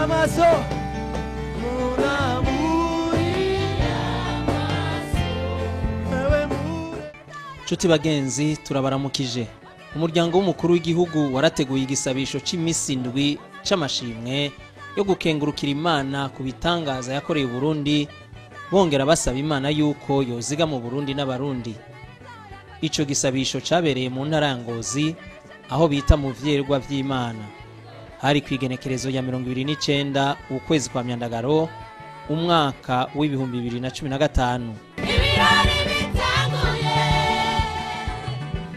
Amaso Nshuti bagenzi, turabaramukije. Umuryango w'umukuru w'igihugu warateguye igisabisho c'imisi indwi c'amashimwe yo gukengurukira Imana ku bitangaza yakoreye Burundi, bongera basaba Imana yuko yoziga mu Burundi n'Abarundi. Ico gisabisho cabereye mu ntara ya Ngozi, aho bita mu vyerwa vy'Imana. Hari kwigenekerezo ya 29 ukwezi kwa Myandagaro umwaka w'2015. Ibirori bitanguye,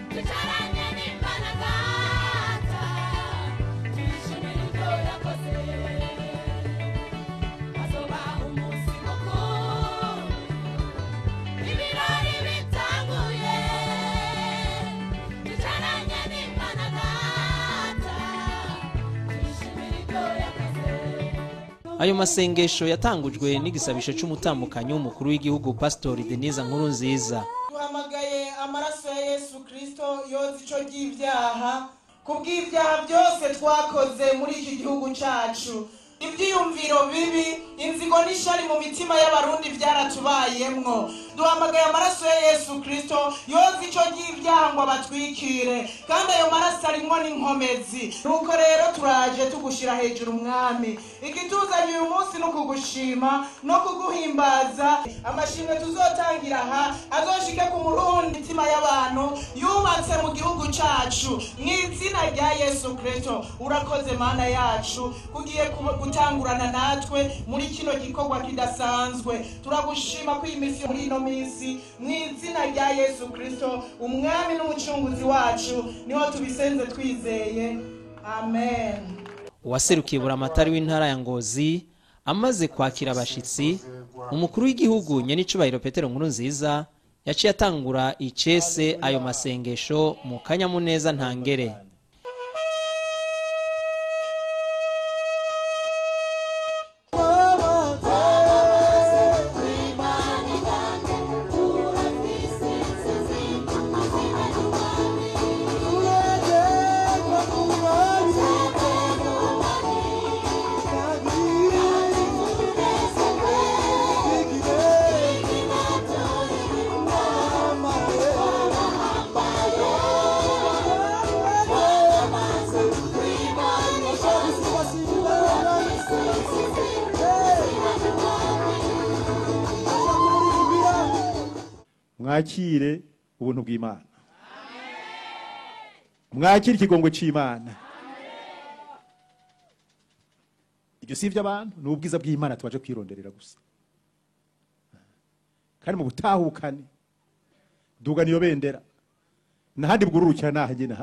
twicaranye n'Imana Data, twishimire ibyo yakoze, hazoba umunsi mukuru. Ibirori bitanguye, twicaranye n'Imana Data, twishimire ibyo yakoze. Ayo masengesho yatangujwe n'igisabisho c'umutambukanyi w'umukuru w'igihugu Pastori Denise Nkurunziza. Duhamagaye amaraso ya Yesu Kristo yoza ico ry'ivyaha, kubw'ivyaha byose twakoze muri iki gihugu cacu. Ivyiyumviro bibi, inzigo n'ishari mu mitima y'Abarundi vyaratubayemwo. Duhamagaye amaraso ya Yesu Kristo yoza ico ry'ivyaha ngo abatwikire, kandi ayo maraso arimwo n'inkomezi. Nuko rero turaje tugushira hejuru Mwami. Igituzanye uyu munsi ni ukugushima no kuguhimbaza. Amashimwe tuzotangira aha azoshike ku murundi mitima y'abantu yubatse mu gihugu cacu, mw'izina rya Yesu Kristo. Urakoze Mana yacu, kugiye gutangurana natwe muri kino gikorwa kidasanzwe. Turagushima ko iyi misi muri ino minsi, mw'izina rya Yesu Kristo umwami n'umucunguzi wacu, niho tubisenze twizeye, amen. Uwaserukiye buramatari w'intara ya Ngozi amaze kwakira abashitsi, umukuru w'igihugu nyenicubahiro Petero Nkurunziza yaciye atangura icese ayo masengesho mu kanyamuneza ntangere. Mwakire ubuntu bw'Imana, mwakire ikigongo c'Imana. Ibyo si iby'abantu, ni ubwiza bw'Imana twaje kwironderera gusa. Kandi mu butahukane duga niyo bendera, nahandi bwururukira naha nyene,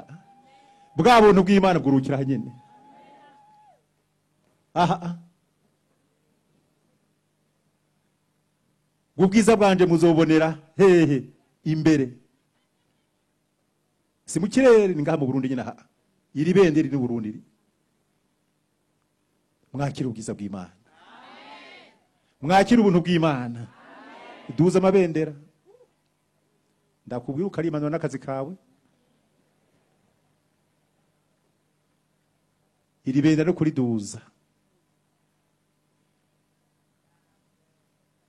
bwa buntu bw'Imana bwururukira aha nyene. Aha ubwiza bwanje muzobonera hehe? Imbere, si mu kirere, ni ngaha mu Burundi nyine. Aha iri bendera iri Burundi iri. Mwakire ubwiza bw'Imana, mwakire ubuntu bw'Imana. Duza amabendera, ndakubwira ukarimanura n'akazi kawe. Iri bendera no kuriduza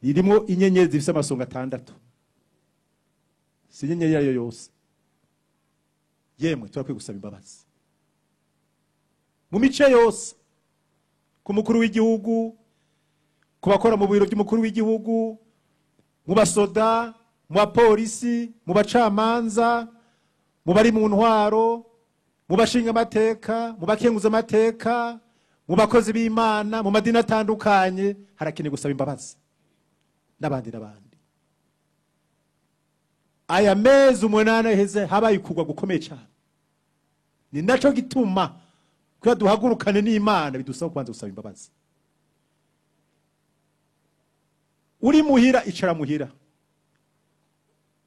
ririmo inyenyeri zifise amasonga atandatu, si inyenyeri yayo yose. Yemwe turakwiye gusaba imbabazi mu mice yose, ku mukuru w'igihugu, ku bakora mu biro by'umukuru w'igihugu, mu basoda, mu bapolisi, mu bacamanza, mu bari mu ntwaro, mu bashinga amateka, mu bakenguza amateka, mu bakozi b'Imana, mu madini atandukanye. Harakenewe gusaba imbabazi n'abandi n'abandi. Aya mezi 8 aheze habaye ukugwa gukomeye cyane. Ni naco gituma kuya duhagurukane n'Imana bidusaba kubanza gusaba imbabazi. Uri muhira, icara muhira,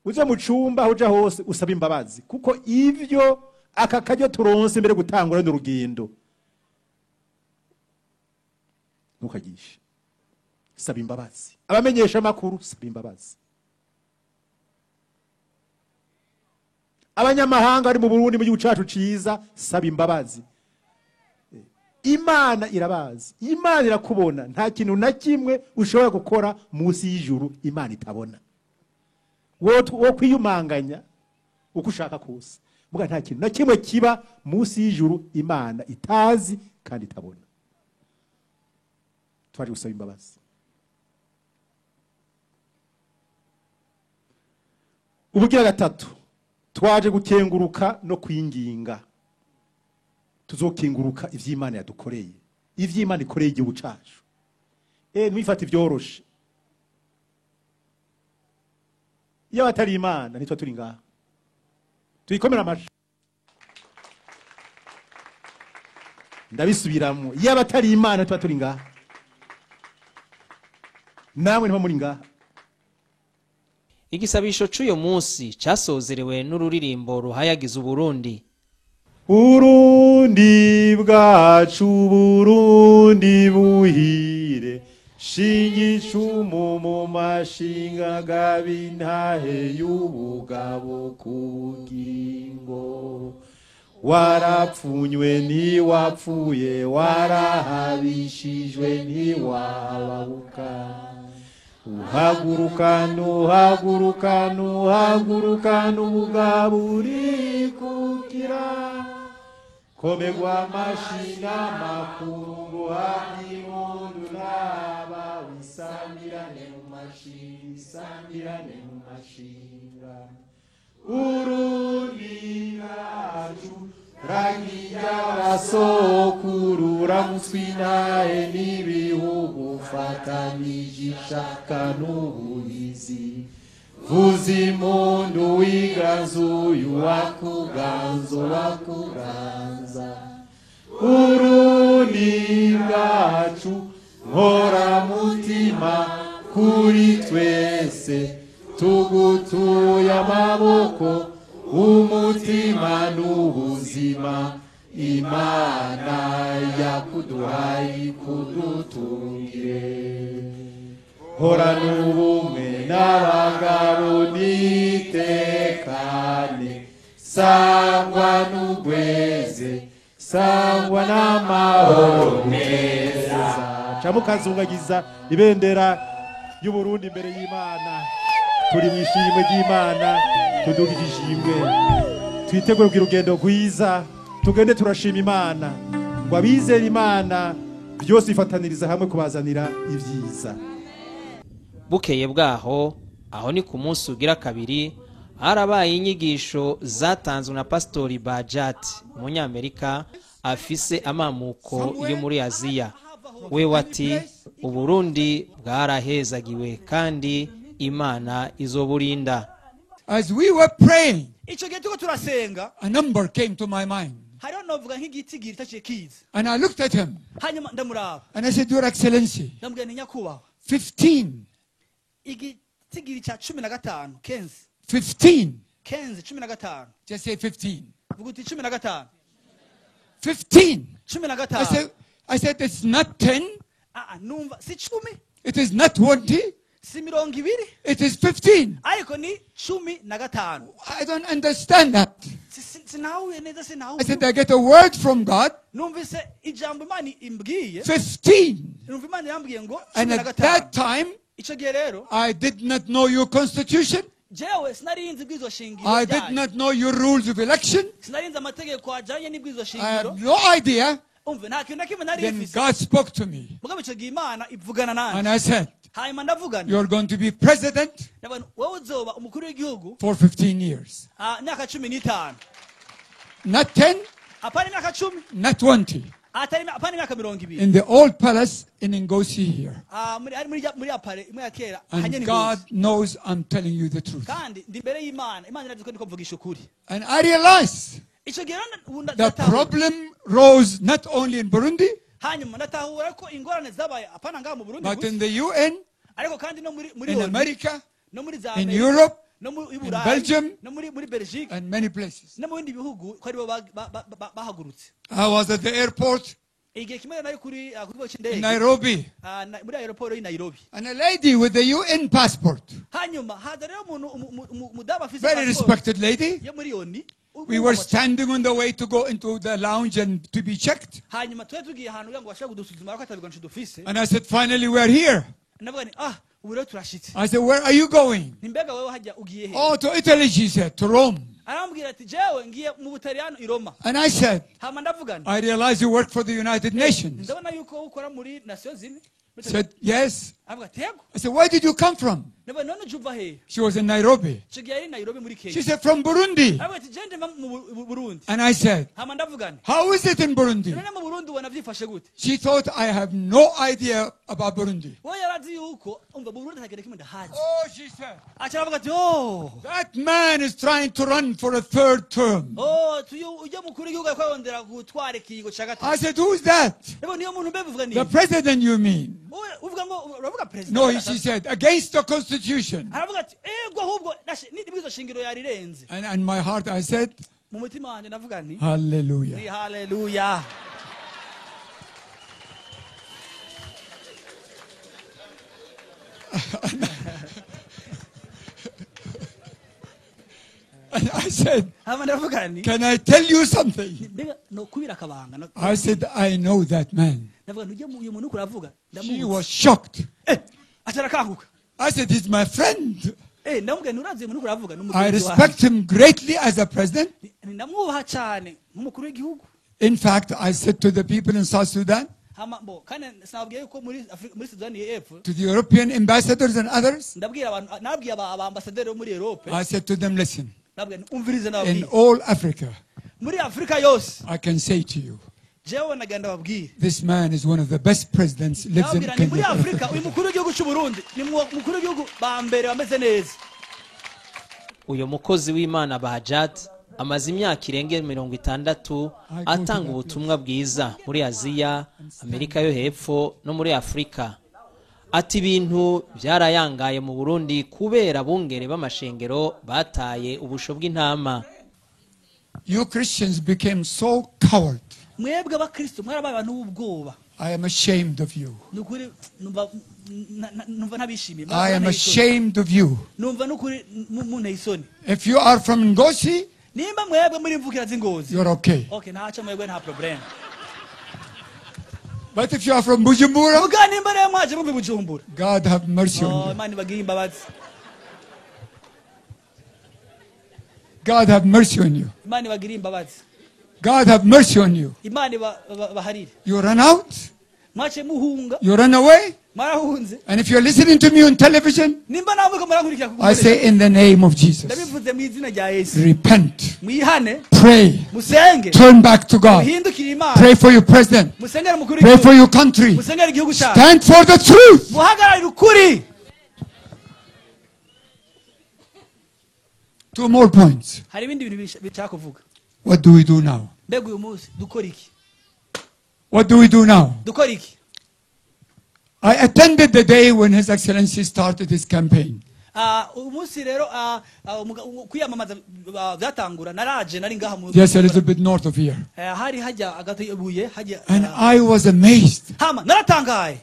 uze mu cumba, uja hose usaba imbabazi, kuko ivyo aka karyo turonse mbere gutangura n'urugendo ntukagishe. Saba imbabazi. Abamenyesha makuru, saba imbabazi. Abanyamahanga ari mu Burundi mu gihugu cacu ciza, saba imbabazi. Imana irabazi, Imana irakubona. Nta kintu na kimwe ushobora gukora munsi y'ijuru Imana itabona. Wo kwiyumanganya uko ushaka kose, muga nta kintu na kimwe kiba munsi y'ijuru Imana itazi kandi itabona. Twaje gusaba imbabazi. Ubugira gatatu, twaje gukenguruka no kwinginga. Tuzokenguruka ivy'Imana yadukoreye, ivy'Imana ikoreye igihugu cacu. Ntwifate ivyoroshe. Iyo atari Imana nitwa turi ngaha. Tuyikomera amashi. Ndabisubiramo, iyo atari Imana nitwa turi ngaha. Namwe ntiba muri ngaha. Igisabisho c'uyo munsi casozerewe n'ururirimbo ruhayagiza Uburundi. Burundi bwacu, Burundi buhire, shinga icumu mu mashinga, gabi intahe y'ubugabo ku bugingo. Warapfunywe ntiwapfuye, warahabishijwe ntiwababuka. Uhaguruka nuhaguruka nuhaguruka n'ubugabo urikukira. Komegwa amashina makungu hanyimpundu n'aba, wisambirane mu mashinga, isambirane mu mashinga. Urundi bwacu ragiya basokuru, ramutswe intahe n'ibihugu, fatanije ishaka n'ubuhizi. Vuza impundu wiganzuye uwakuganza uwakuganza. Urundi bwacu nkoramutima kuri twese, tugutuye amaboko umutima n'ubuzima. Imana yakuduhaye ikudutungire. Hora n'ubumwe n'abagabo nitekane, sangwa n'ugweze, sangwa n'amahoro meza. Camukazungagiza ibendera y'Uburundi imbere y'Imana. Turi mu ishimwe ry'Imana, tudugije ishimwe, twitegure kugira urugendo rwiza, tugende turashima Imana. Ngo abizera Imana byose bifataniriza hamwe kubazanira ibyiza. Bukeye bwaho, aho ni ku munsi ugira kabiri, harabaye inyigisho zatanzwe na Pastori Bajat, umunyamerika afise amamuko yo muri Aziya. We wati Uburundi bwarahezagiwe kandi Imana izoburinda. As we were praying, ico gihe turiko turasenga, a number came to my mind. hariho novuga nk'igitigiri itaciye kiza. And I looked at him. Hanyuma ndamuraba. And I said, Your Excellency, ndamubwira nti nyakubahwa, 15. Igitigiri ca 15, kenzi. 15. Kenzi, 15. Just say 15. Vuga uti 15. 15. 15. I said it's not 10. Numva si 10. It is not 20. Si 20. It is 15. Ariko ni 15. I don't understand that. Sinahuye neza, sinahuye. I said I get a word from God. Numvise ijambo Imana imbwiye. 15. Numva Imana yambwiye ngo And cumi na at that gatanu. time, Ico gihe rero, I did not know your constitution. jewe sinarinzi ibwirizwa shingiro I did ryayo. not know your rules of election. Sinarinzi amategeko ajanye n'ibwirizwa I have shingiro. no idea. Umve, nta kintu na kimwe nari Then mfise. God spoke to me. Mugabo ico gihe Imana ivugana nanje. And I said, Hanyuma ndavugana. You're going to be president Ndavuga, wowe uzoba umukuru w'igihugu, for 15 years. Imyaka 15. Not 10, Apana imyaka 10. not 20. Atari apana imyaka 20. In the old palace in Ngozi here. Muri muri ya pare imwe ya kera, hanye And ni God Ngozi. knows I'm telling you the truth. Kandi ndi imbere y'Imana, Imana irazi ko ndiko mvugisha ukuri. And I realized Ico gihe rero ubu the ndatahura. problem rose not only in Burundi, Hanyuma ndatahura ko ingorane zabaye apana ngaha mu Burundi but gusa, in the UN, ariko kandi no muri in ONU, America, no muri za in Amerika, Europe, no muri in Burayi, Belgium, no muri Belgique, and many places. no mu bindi bihugu ko aribo bahagurutse. I was at the airport Igihe kimwe nari kuri kibuga c'indege in Nairobi, muri aeroport y'i Nairobi. and a lady with a UN passport, Hanyuma haza rero umuntu umudamu afise very passport respected lady, yo muri ONU. We were standing on the way to go into the lounge and to be checked. Hanyuma twari tugiye ahantu kugira ngo bashobore kudusuzuma ko atabigwanisho dufise. And I said, finally, we're here. Ndavuga nti ah ubu rero turashitse. I said, where are you going? Nti mbega wewe hajya ugiye he? Oh, to Italy, she said, to Rome. Arambwira ati jewe ngiye mu Butaliyano i Roma. And I said, Hama ndavuga nti I realize you work for the United Nations. ndabona yuko ukora muri Nations Unies. Said, yes. Aravuga ati yego. I said, where did you come from? Ndavuga none uje uva he? She was in Nairobi. Ico gihe yari i Nairobi muri She Kenya. said, from Burundi. Aravuga ati je ndiva mu Burundi. And I said, Hama ndavuga nti how is it in Burundi? none mu Burundi ubona vyifashe gute? She thought I have no idea about Burundi. We yarazi yuko umva mu Burundi nta kimwe ndahazi. Oh, she said, Aca aravuga ati oh that man is trying to run for a third term. oh tuyo ujya mukuru w'igihugu ariko arondera gutwara ikiringo ca I gatatu. said, who's that? Rero niyo muntu mbe bivuga ni The president, you mean? uvuga ngo uravuga president. No, she said, against the constitution. Aravuga ati ego ahubwo nibwizo shingiro yarirenze. And in my heart, I said, Mu mutima wanje ndavuga nti ni hallelujah. haleluya. And I said, Hama ndavuga nti can I tell you something? mbega no kubira akabanga I said, I know that man. ndavuga nti ujya uyu muntu uko uravuga She ndamuzi. was shocked. Aca arakanguka. I said, he's my friend. Ndamubwira nti urazi uyu muntu uko uravuga ni I umugenzi wanjye. respect him greatly as a president. Ni ndamwubaha cyane nk'umukuru w'igihugu. In fact, I said to the people in South Sudan, Hama bo kandi sinababwiye yuko muri Afri- muri Sudani y'Epfo to the European ambassadors and others, ndabwira abantu nabwiye aba ambassaderi bo muri Europe. I said to them, listen, Nabwiye nti umvirize in nababwiye all Africa, muri Afrika yose I can say to you, jewe nagenda babwire this man is one of the best presidents lives in ndababwira nti muri Kenya. Afrika uyu mukuru w'igihugu cy'u Burundi ni mukuru w'igihugu ba mbere bameze neza. Uyu mukozi w'Imana Bahajat amaze imyaka irenga 60 atanga ubutumwa bwiza muri Aziya, Amerika yo hepfo no muri Afurika. Ati ibintu byarayangaye mu Burundi kubera abungere b'amashengero bataye ubusho bw'intama. You Christians became so coward. Mwebwe abakristo mwarabaye abantu b'ubwoba. I am ashamed of you. Ni ukuri numva numva ntabishimiye. I am ashamed of you. Numva n'ukuri munteye isoni. If you are from Ngozi, nimba mwebwe muri imvukira z'Ingozi, you're okay. Okay, ntacyo mwebwe nta problem. But if you are from Bujumbura, muga nimba rero mwaje muva i Bujumbura, God have mercy oh, on you. Imana ibagirire imbabazi. God have mercy on you. Imana ibagirire imbabazi. God have mercy on you. Imana baharire. You run out, mwaciye muhunga. You run away. Mwarahunze. And if you're listening to me on television, nimba nawe muriko murankurikira ku I say in the name of Jesus, ndabivuze mu izina rya Yesu, repent, mwihane, pray, musenge, turn back to God, muhindukire Imana, pray for your president, musengere umukuru pray for w'igihugu, your country, musengere igihugu cyacu, stand for the truth. Muhagararire ukuri. Two more points. Hari ibindi bintu bishaka kuvuga. What do we do now? Mbega uyu munsi dukora iki? What do we do now? Dukora iki? I attended the day when His Excellency started his campaign. Ah, uyu munsi rero kwiyamamaza byatangura naraje nari ngaha mu Just a little bit north of here. Hari hajya hagati ibuye hajya. And I was amazed. Hama naratangaye.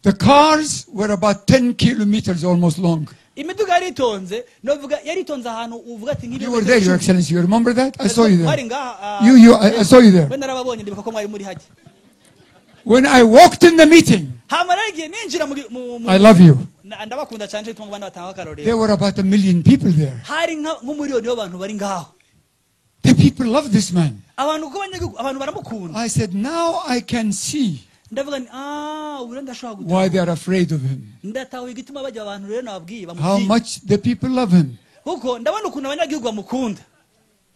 The cars were about 10 kilometers almost long. Imiduga yaritonze novuga yaritonze ahantu uvuga ati You were there, Your Excellency. You remember that? I saw you mwari there. ngaha I saw you we there. narababonye ndibuka ko mwari muri hajya. When I walked in the meeting, Hama rero igihe ninjira mu I love you. Ndabakunda cyane cyo gituma ngo abandi batanga akarorero. There were about 1 million people there. Hari nk'umuriyoni w'abantu bari ngaho. The people love this man. Abantu kuko abanyagihugu abantu baramukunda. I said, now I can see Ndavuga nti ah ubu rero ndashobora gutaha why they are afraid of him. Ndatahuye igituma bajya abantu rero nababwiye How bamutinya. much the people love him. Kuko ndabona ukuntu abanyagihugu bamukunda.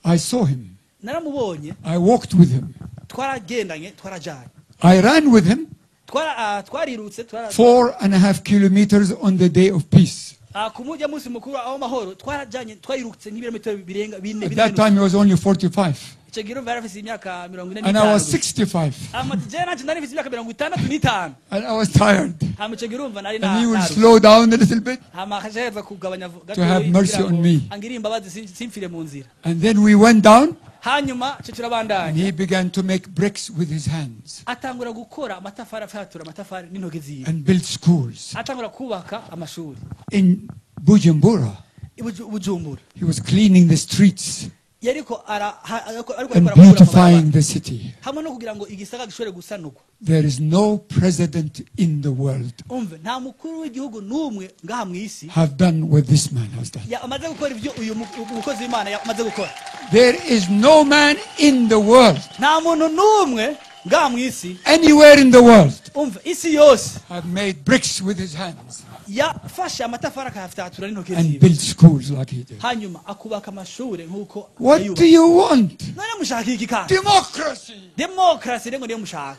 I saw him. Naramubonye. I walked with him. Twaragendanye twarajanye. I ran with him Twarirutse twara 4.5 kilometers on the day of peace. Ku mujya munsi mukuru aho mahoro twarajanye twayirutse nk'ibirometero birenga bine. At Bine that time, he was only 45. Icyo gihe urumva yari afise imyaka 45. And I was 65. Hama jewe nanje nari mfise imyaka 65. And I was tired. Hama icyo gihe urumva nari And he would narushye. slow down a little bit. Hama akashaheza kugabanya To have mercy kugira ngo on me. angirire imbabazi simfire mu nzira. And then we went down, Hanyuma cyo and turabandanya. he began to make bricks with his hands Atangura gukora amatafari afatura amatafari n'intoki ziwe and build schools. atangura kubaka amashuri. In Bujumbura, I Bujumbura he was cleaning the streets. Yariko ara ariko ariko and arakura amabarabara beautifying the city. Hamwe no kugira ngo igisagara gishobore gusanurwa. There is no president in the world Umve, nta mukuru w'igihugu n'umwe ngaha mu isi have done what this man has done. Amaze gukora ibyo uyu mukozi w'Imana amaze gukora. There is no man in the world, Nta muntu n'umwe ngaha mu isi, anywhere in the world, umve, isi yose, have made bricks with his hands yafashe amatafari akayafyatura n'intoki and ziwe, built schools like he did. Hanyuma akubaka amashuri nk'uko What yayubatse. do you want? None mushaka iki kandi? Democracy. Demokarasi rero ngo niyo mushaka.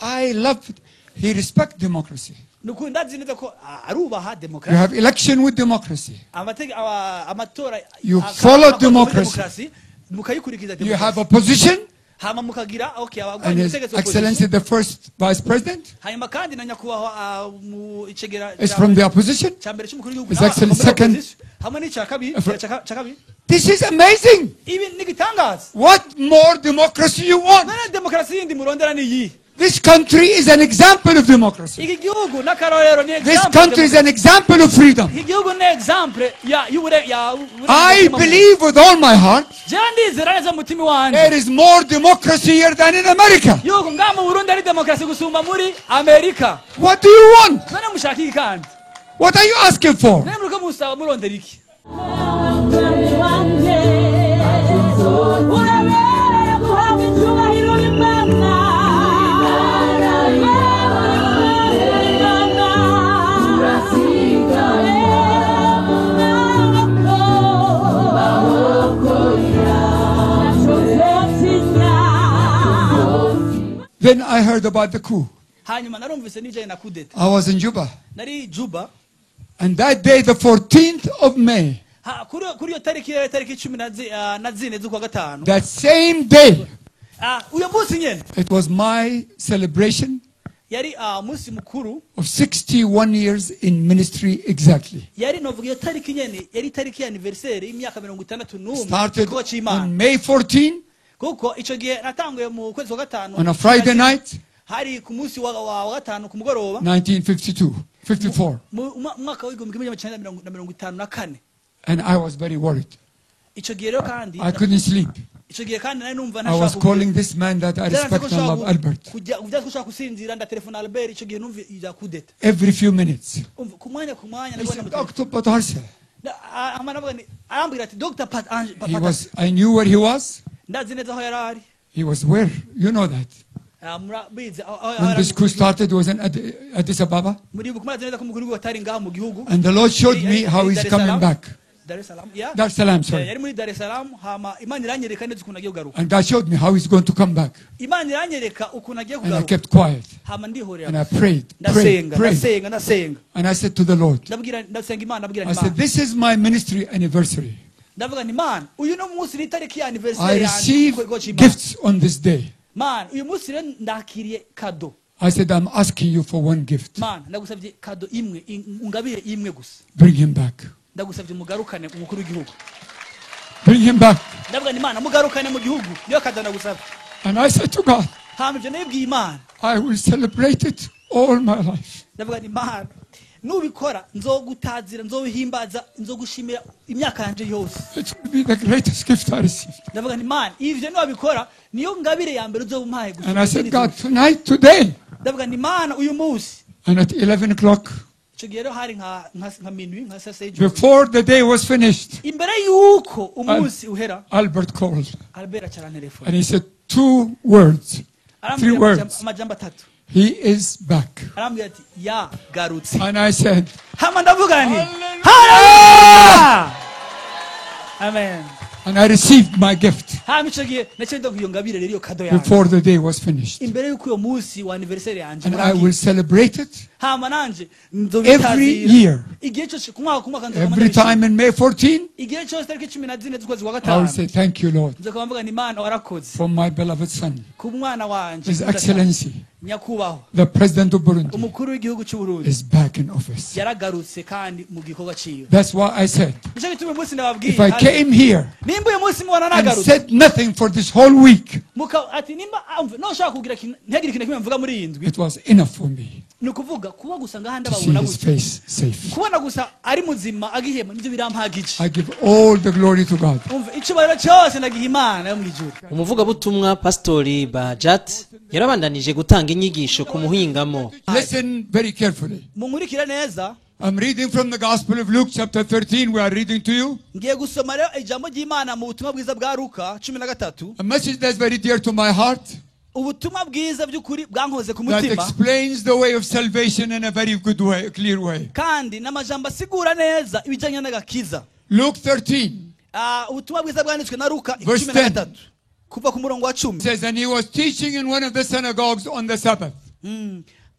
I love it. He respects democracy. Ni ukuri ndazi neza ko arubaha You demokarasi. have election with democracy. Amatora You follow akorwa muri democracy. demokarasi, mukayikurikiza You have demokarasi. opposition, Hama mukagira, okay, and abagwanya His ubutegetsi, Excellency opposition. the first Vice President Hanyuma kandi na nyakubahwa mu icegera is from the opposition. cya mbere cy'umukuru w'igihugu His nawe Excellency akaba muri second. opposition. Hamwe n'icya kabiri, cya kabiri. This is amazing. Ibi ni igitangaza. What more democracy you want? None demokarasi yindi murondera ni iyi? This country is an example of democracy. Iki gihugu n'akarorero, ni This example country is an example of freedom. Iki gihugu ni example ya y'ubure ya I believe with all my heart Jewe ndizera neza mu mutima wanjye there is more democracy here than in America. yuko ngaha mu Burundi ari demokarasi gusumba muri Amerika. What do you want? None mushaka iki kandi? What are you asking for? None muriko musaba murondera iki? Urabereye guhabwa icyubahiro n'Imana. Then I heard about the coup. Hanyuma narumvise n'ibijyanye na kudeta. I was in Juba. Nari Juba. And that day, the 14th of May, Ha, kuri iyo tariki rero, tariki cumi na zine z'ukwa gatanu, that same day, Uyo munsi nyene, it was my celebration yari umunsi mukuru of 61 years in ministry exactly. Yari novuga iyo tariki nyene yari itariki ya anniversaire y'imyaka 61 Started igikorwa c'Imana. on May 14, Kuko ico gihe natanguye mu kwezi kwa gatanu, on a Friday night, hari ku munsi wa gatanu ku mugoroba, 1952, 54. Mu mwaka w'1954. And I was very worried. Ico gihe rero kandi, I couldn't sleep. Ico gihe kandi nari numva I was ntashobora calling this man that I Byaranze ko respect and nshobora love, Albert, kujya byanze ko nshobora gusinzira, ndatelefona Albert ico gihe numva ibya kudeta. Every few minutes. Umva, ku mwanya ku mwanya He nabwo said, ndamutelefona. "Dr. Batarseh." Aravuga ni arambwira ati Dr. Pat Ange He Pat was, I knew where he was. Ndazi neza aho yari ari. He was where? You know that. Murabizi aho When yari this ari. coup started, it was in Addis Ababa. Muribuka, murazi neza ko umukuru w'igihugu atari ngaha mu gihugu. And the Lord showed me Yari how muri he's Dar es coming Salaam. back. Dar es Salaam, yeah. Dar es Salaam, sorry. Yari muri Dar es Salaam, hama Imana iranyereka neza ukuntu agiye kugaruka. And God showed me how he's going to come back. Imana iranyereka ukuntu agiye And I kugaruka. kept quiet. Hama ndihorera. And I prayed, prayed, Ndasenga, prayed. ndasenga, ndasenga. And I said to the Lord, Ndabwira, ndasenga Imana, ndabwira I said, Imana. "This is my ministry anniversary. Ndavuga nti Mana, uyu no munsi ni itariki ya I anniversary yanjye receive ku gikorwa c'Imana. gifts on this day." Mana, uyu munsi rero ndakiriye kado. I said, "I'm asking you for one gift. Mana, ndagusabye kado imwe, ungabire imwe gusa. Bring him back. Ndagusabye mugarukane umukuru w'igihugu. Bring him back." Ndavuga nti Imana, mugarukane mu gihugu, niyo kado ndagusabye. And I said to God, Hama ibyo nabibwiye Imana. "I will celebrate it all my life." Ndavuga nti Imana, nubikora nzogutazira, nzobihimbaza, nzogushimira imyaka yanje yose. It will be the greatest gift I received. Ndavuga nti Imana, ivyo niwabikora niyo ngabire ya mbere uzoba umpaye gusa. And I said, "God, tonight, today." Ndavuga nti Imana, uyu munsi. And at 11 o'clock, Ico gihe rero hari nka minwi, nka saa sita y'ijoro, before the day was finished, imbere yuko umunsi uhera, Albert called. Albert acara telefone. And he said two words, three Arambwira words. amajambo atatu. "He is back." Arambwira ati yagarutse. And I said, Hama ndavuga nti "Hallelujah!" haleluya, amen. And I received my gift Hama ico gihe naciye ndonka iyo ngabire rero, iyo kado yanjye, before the day was finished. imbere yuko uyo munsi wa anniversaire yanjye And I urangira. will celebrate it Hama nanje every nzobitazira year. igihe cyose, ku mwaka ku mwaka nzokama Every ndabishima. time in May 14, Igihe cyose tariki 14 z'ukwezi kwa I will gatanu, say, "Thank you, Lord, nzokama mvuga nti Imana warakoze for my beloved son, ku mwana wanje His nkunda cyane. Excellency, Nyakubahwa the President of Burundi, umukuru w'igihugu cy'u Burundi is back in office." yaragarutse kandi mu gikorwa ciwe. That's why I said, Nicyo gituma uyu munsi ndababwiye, if I came here nimba uyu munsi mubona and nagarutse, said nothing for this whole week, muka ati nimba umva, noshaka kugira ikintu, ntihagire ikintu na kimwe mvuga muri iyi ndwi, it was enough for me. Ni ukuvuga kuba gusa ngaha To see ndababona his gutya face safe. kubona gusa ari muzima agihema nibyo birampagije. I give all the glory to God. Umva icyubahiro cyose ndagiha Imana yo mu ijuru. Umuvugabutumwa Pastori Bajat yarabandanije gutanga inyigisho ku muhingamo. Listen very carefully. Munkurikire neza. I'm reading from the Gospel of Luke, chapter 13. We are reading to you. Ngiye gusoma rero ijambo ry'Imana mu butumwa bwiza bwa Luka 13. A message that's very dear to my heart, Ubutumwa bwiza by'ukuri bwankoze ku that mutima explains the way of salvation in a very good way, clear way. kandi n'amajambo asigura neza ibijyanye n'agakiza. Luke 13 Ubutumwa bwiza bwanditswe na Luka Verse 13 kuva ku murongo wa 10. says, and he was teaching in one of the synagogues on the Sabbath.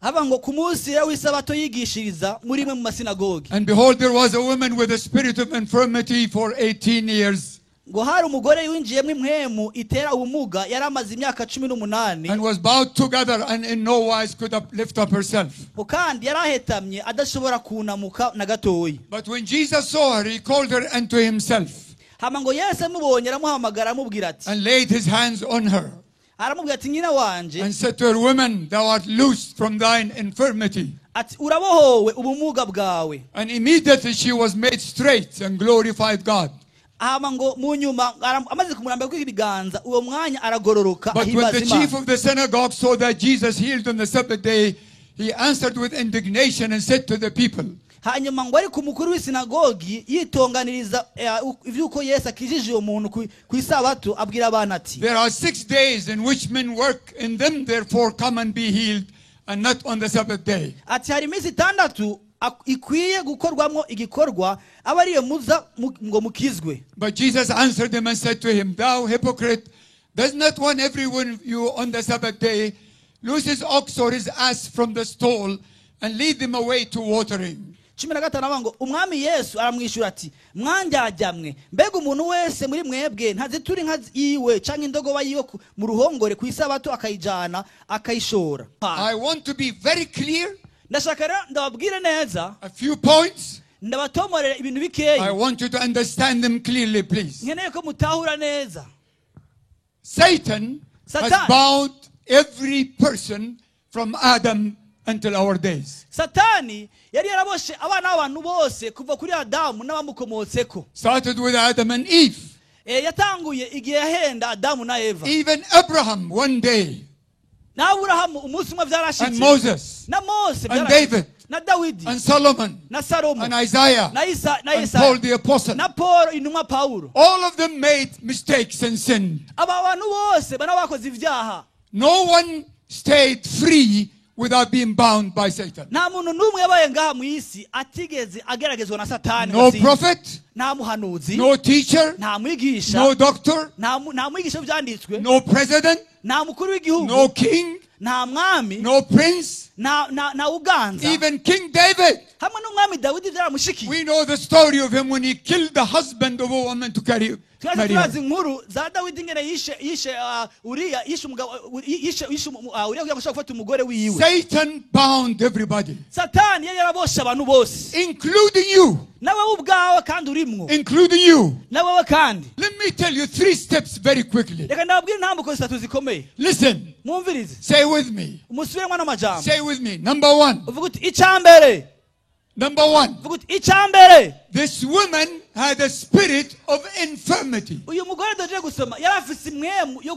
Haba ngo ku munsi rero w'isabato yigishiriza muri imwe mu masinagogi. And behold, there was a woman with a spirit of infirmity for 18 years, Ngo hari umugore winjiyemo impwemu itera ubumuga yari amaze imyaka 18 and was bowed together and in no wise could lift up herself. Ngo kandi yari ahetamye adashobora kunamuka na gatoyi. But when Jesus saw her, he called her unto himself Hama ngo Yesu amubonye aramuhamagara aramubwira ati and laid his hands on her aramubwira ati nyina wanje and said to her, Woman, thou art loosed from thine infirmity. Ati urabohowe ubumuga bwawe. And immediately she was made straight and glorified God. Hama ngo mu nyuma amaze kumurambika ibiganza uwo mwanya aragororoka But when ahimbaza the chief Imana. of the synagogue saw that Jesus healed on the Sabbath day, he answered with indignation and said to the people, Hanyuma ngo ariko umukuru w'isinagogi yitonganiriza ivy'uko Yesu akijije uwo muntu ku isabato abwira abantu ati There are 6 days in which men work, in them therefore come and be healed, and not on the Sabbath day. Ati hari iminsi itandatu ikwiye gukorwamo igikorwa aba ariyo muza ngo mukizwe. But Jesus answered them and said to him, Thou hypocrite, does not one every one of you on the Sabbath day loose his ox or his ass from the stall and lead them away to watering? 15 avuga ngo umwami Yesu aramwishyura ati mwandyajyamwe mbega umuntu wese muri mwebwe ntazitura inka yiwe canke indogoba yiwe mu ruhongore ku isabato akayijana akayishora. I want to be very clear. Ndashaka rero ndababwire neza. A few points. Ndabatomorera ibintu bikeyi. I want you to understand them clearly, please. Nkeneye ko mutahura neza. Satan has bound every person from Adam until our days. Satani yari yaraboshe abana b'abantu bose kuva kuri Adamu n'abamukomotseko. Started with Adam and Eve. Yatanguye igihe yahenda Adamu na Eva. Even Abraham one day. Na Abrahamu umunsi umwe byarashitse. And Moses. Na Mose And David. Na Dawidi. And Solomon. Na Salomo. And Isaiah. Na Isa, na And Isaya. Paul the apostle. Na Paul intumwa Paulo. All of them made mistakes and sinned. Aba bantu bose bana bakoze ivyaha. No one stayed free without being bound by Satan. Nta muntu n'umwe yabaye ngaha mu isi atigeze ageragezwa na Satani. No prophet. Nta muhanuzi. No teacher. Nta mwigisha. No doctor. Nta mwigisha w'ibyanditswe. No president. Nta mukuru w'igihugu. No king. Nta mwami. No prince. Nta uganza. Even King David. Hamwe n'umwami Dawidi byaramushikiye. We know the story of him when he killed the husband of a woman to carry Twese turazi inkuru za Dawidi ingene yishe Uriya, yishe umugabo, yishe Uriya kugira ngo ashobore gufata umugore wiwe. Satan bound everybody. Satani yari yaraboshe abantu bose. Including you. Nawe ubwawe kandi urimwo. Including you. Nawe kandi. Let me tell you 3 steps very quickly. Reka ndababwire intambuko zitatu zikomeye. Listen. Mwumvirize. Say with me. Musubiremo n'amajambo. Say with me. Number 1. Uvuga uti icambere. Number 1. Uvuga uti icambere. This woman had a spirit of infirmity. Uyu mugore doje gusoma yari afise imwemu yo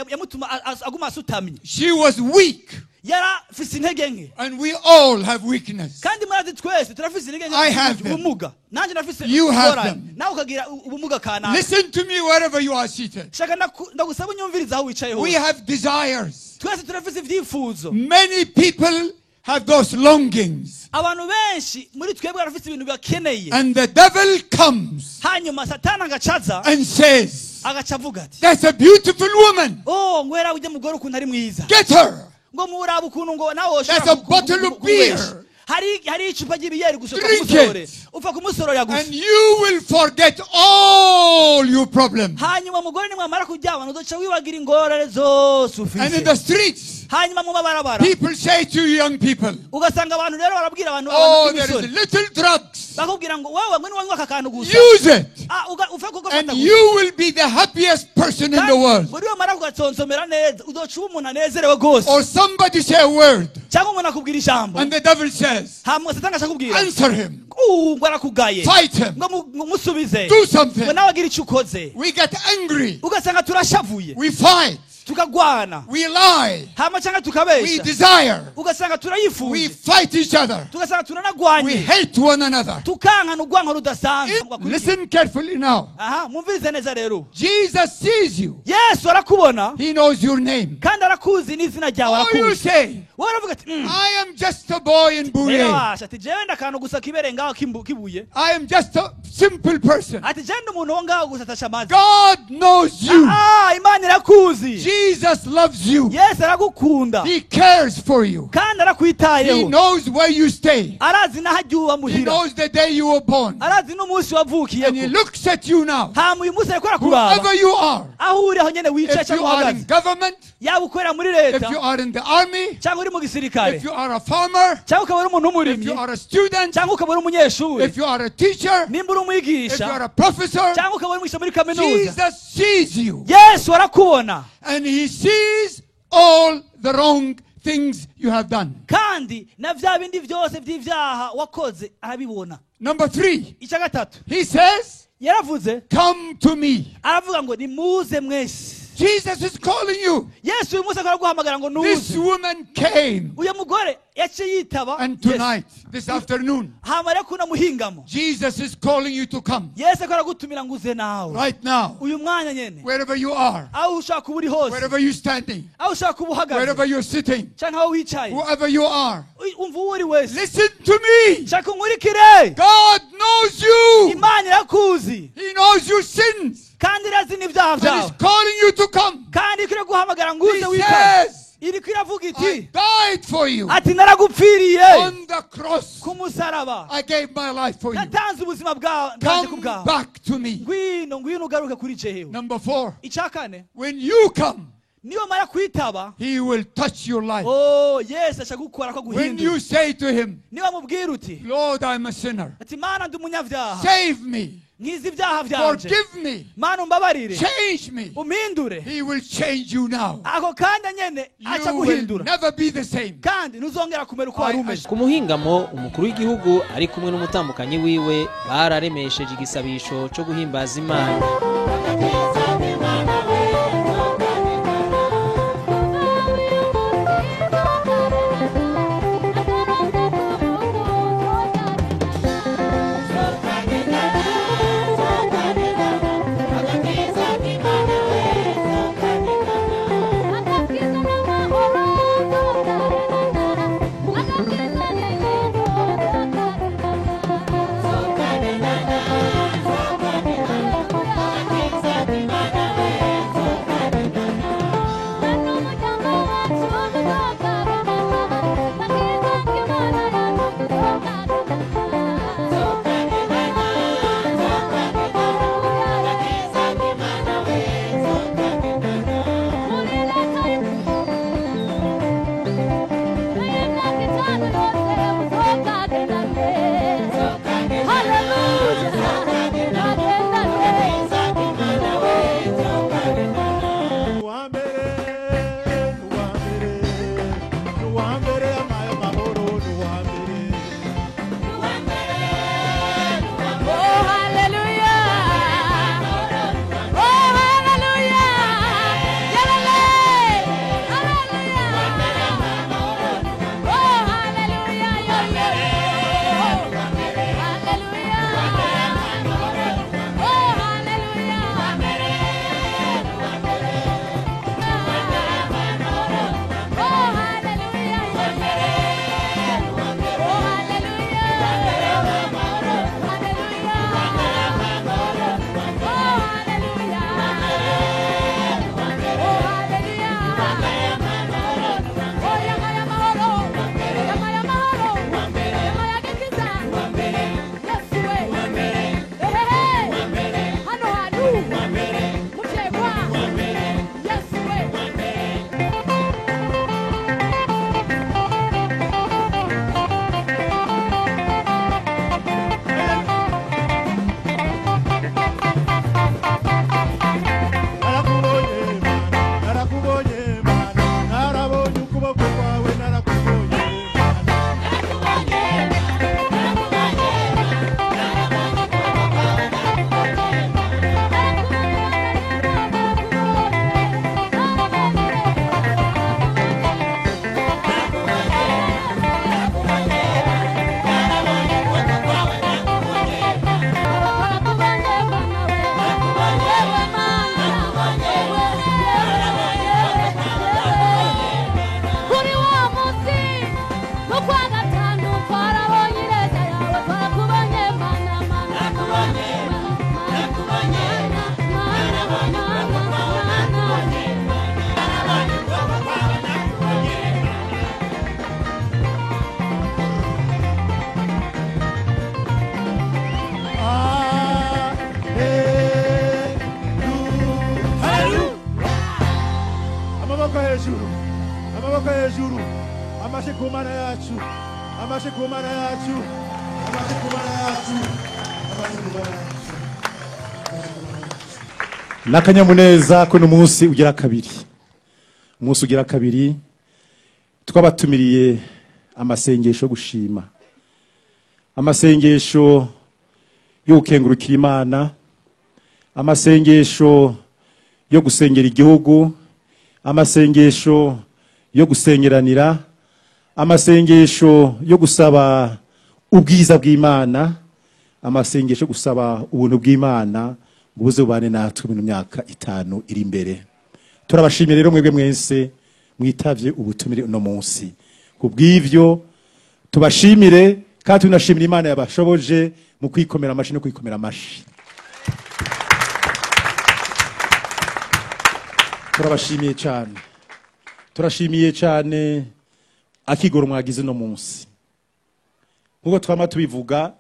yamutuma aguma asutamye. She was weak. Yari afise intege nke. And we all have weakness. Kandi murazi twese turafise intege nke. I have them. Ubumuga. Nanje ndafise You have them. Nawe ukagira ubumuga kanaka. Listen to me wherever you are seated. Shaka ndagusaba unyumvirize aho wicaye hose. We have desires. Twese turafise ivyifuzo. Many people have those longings. Abantu benshi muri twebwe barafise ibintu bakeneye. And the devil comes. Hanyuma Satani agacaza. And says, agaca avuga ati, That's a beautiful woman. Oh, ngwera ujye mugore ukuntu ari mwiza. Get her. Ngo murabe ukuntu ngo nawe That's a bottle of beer. Hari icupa ry'ibiyeri gusa Drink kumusore. it. Upfa kumusorora gusa. And you will forget all your problems. Hanyuma mugore nimwamara kuryamana uzoca wibagira ingorane zose ufise. And in the streets. Hanyuma mu mabarabara, people say to you young people, ugasanga abantu rero barabwira abantu oh, abantu there is b'imisore, little drugs. Bakubwira ngo wowe ngwino wanywe aka kantu gusa. Use it. Ah, ufe kugafata And gusa. you will be the happiest person in the world. Buri wamara kugatsonsomera neza uzoca uba umuntu anezerewe rwose. Or somebody say a word, Cyangwa umuntu akubwira ijambo, and the devil says, hama Satani akakubwira, answer him, ngo arakugaye, fight him, ngo musubize, do something. Ngo nawe agire icyo ukoze. We get angry, Ugasanga turashavuye, we fight, tukagwana, we lie, hama cyangwa we tukabesha, desire, ugasanga we turayifuje, fight each other, tugasanga we turanagwanye, hate one another. Tukankana urwanko rudasanzwe. Listen carefully now. Aha, mwumvirize neza rero. Jesus sees you. Yesu arakubona. He knows your name. Kandi arakuzi n'izina ryawe. All you Arakuzi. say, Wowe uravuga ati, I am just a boy in Rero Bouye. basha," ati jewe ndakantu gusa kibereye ngaho kibuye. I am just a simple person. Ati jewe ndi umuntu wo ngaho gusa atasha amazi. God knows you. Ah, Imana irakuzi. Jesus loves you. Yesu aragukunda. He cares for you. Kandi He arakwitayeho. knows where you stay. Arazi n'aho agiye uba He muhira. knows the day you were born. Arazi n'umunsi And he wavukiyeko. looks at you now. Hama uyu munsi ariko arakuraba. Whoever you are, Aho uri aho nyene wicaye if you cyangwa are in uhagaze, government, yaba ukorera muri if leta, you are in the army, cyangwa uri mu gisirikare, if you are a farmer, cyangwa ukaba uri umuntu if w'umurimyi, you are a student, cyangwa ukaba uri umunyeshuri, if you are a teacher, nimba uri if you umwigisha, are a professor, cyangwa ukaba uri umwigisha muri kaminuza, Jesus sees you. Yesu arakubona. And he sees all the wrong things you have done. Kandi na bya bindi byose by'ibyaha wakoze arabibona. Number 3, Icya gatatu, he says, yaravuze, come to me. Aravuga ngo nimuze mwese. Jesus is calling you. Yesu uyu munsi akora guhamagara ngo This nuze. woman came. Uyu mugore yaciye yitaba And Yesu. tonight, this afternoon, Hama rero kuno muhingamo, Jesus is calling you to come. Yesu akora gutumira ngo uze nawe. Right now, Uyu mwanya nyene, wherever you are, aho ushaka kuba uri hose, wherever you're standing, aho ushaka kuba uhagaze, wherever you're sitting, cyangwa aho wicaye, whoever you are, umva uwo uri wese, listen to me. shaka unkurikire. God knows you. Imana irakuzi. He knows your sins. Kandi irazi n'ibyaha And He's byawe. calling you to come. Kandi ikwiye guhamagara ngo He uze witabe. says, Iriko iravuga I iti, died for you ati naragupfiriye on the cross. ku musaraba. I gave my life for you. Natanze ubuzima bwanjye ku Come bwawe. back to me. Ngwino, ngwino ugaruke kuri jewe. Number 4, Icya kane, when you come, niyo mara kwitaba, He will touch your life. Oh, Yesu aca gukora ko When guhindura. you say to Him, Niba mubwira uti, Lord, I'm a sinner. ati Mana ndi umunyabyaha, Save me. nkiza ibyaha byanje, Forgive me. Mana umbabarire, Change me. umpindure, He will change you now. ako kanya nyene aca You will guhindura. never be the same. Kandi ntuzongera kumera uko wari umeze. Ku muhingamo umukuru w'igihugu ari kumwe n'umutambukanyi wiwe bararemesheje igisabisho cyo guhimbaza Imana. Thank you. Amaboko hejuru, amaboko hejuru, amashe ku Mana yacu, amashe ku Mana yacu, amashe ku Mana yacu, amashe ku Mana yacu. N'akanyamuneza ko n'umunsi ugira kabiri, umunsi ugira kabiri twabatumiriye amasengesho yo gushima, amasengesho yo gukengurukira Imana, amasengesho yo gusengera igihugu, amasengesho yo gusengeranira, amasengesho yo gusaba ubwiza bw'Imana, amasengesho yo gusaba ubuntu bw'Imana ngo buze bubane natwe mu myaka 5 iri imbere. Turabashimiye rero mwebwe mwese mwitavye ubutumire uno munsi. Kubw'ivyo tubashimire kandi tunashimira Imana yabashoboje mu kwikomera amashi no kwikomera amashi. Turabashimiye cyane, turashimiye cyane akigoro mwagize no munsi. Nkuko twama tubivuga,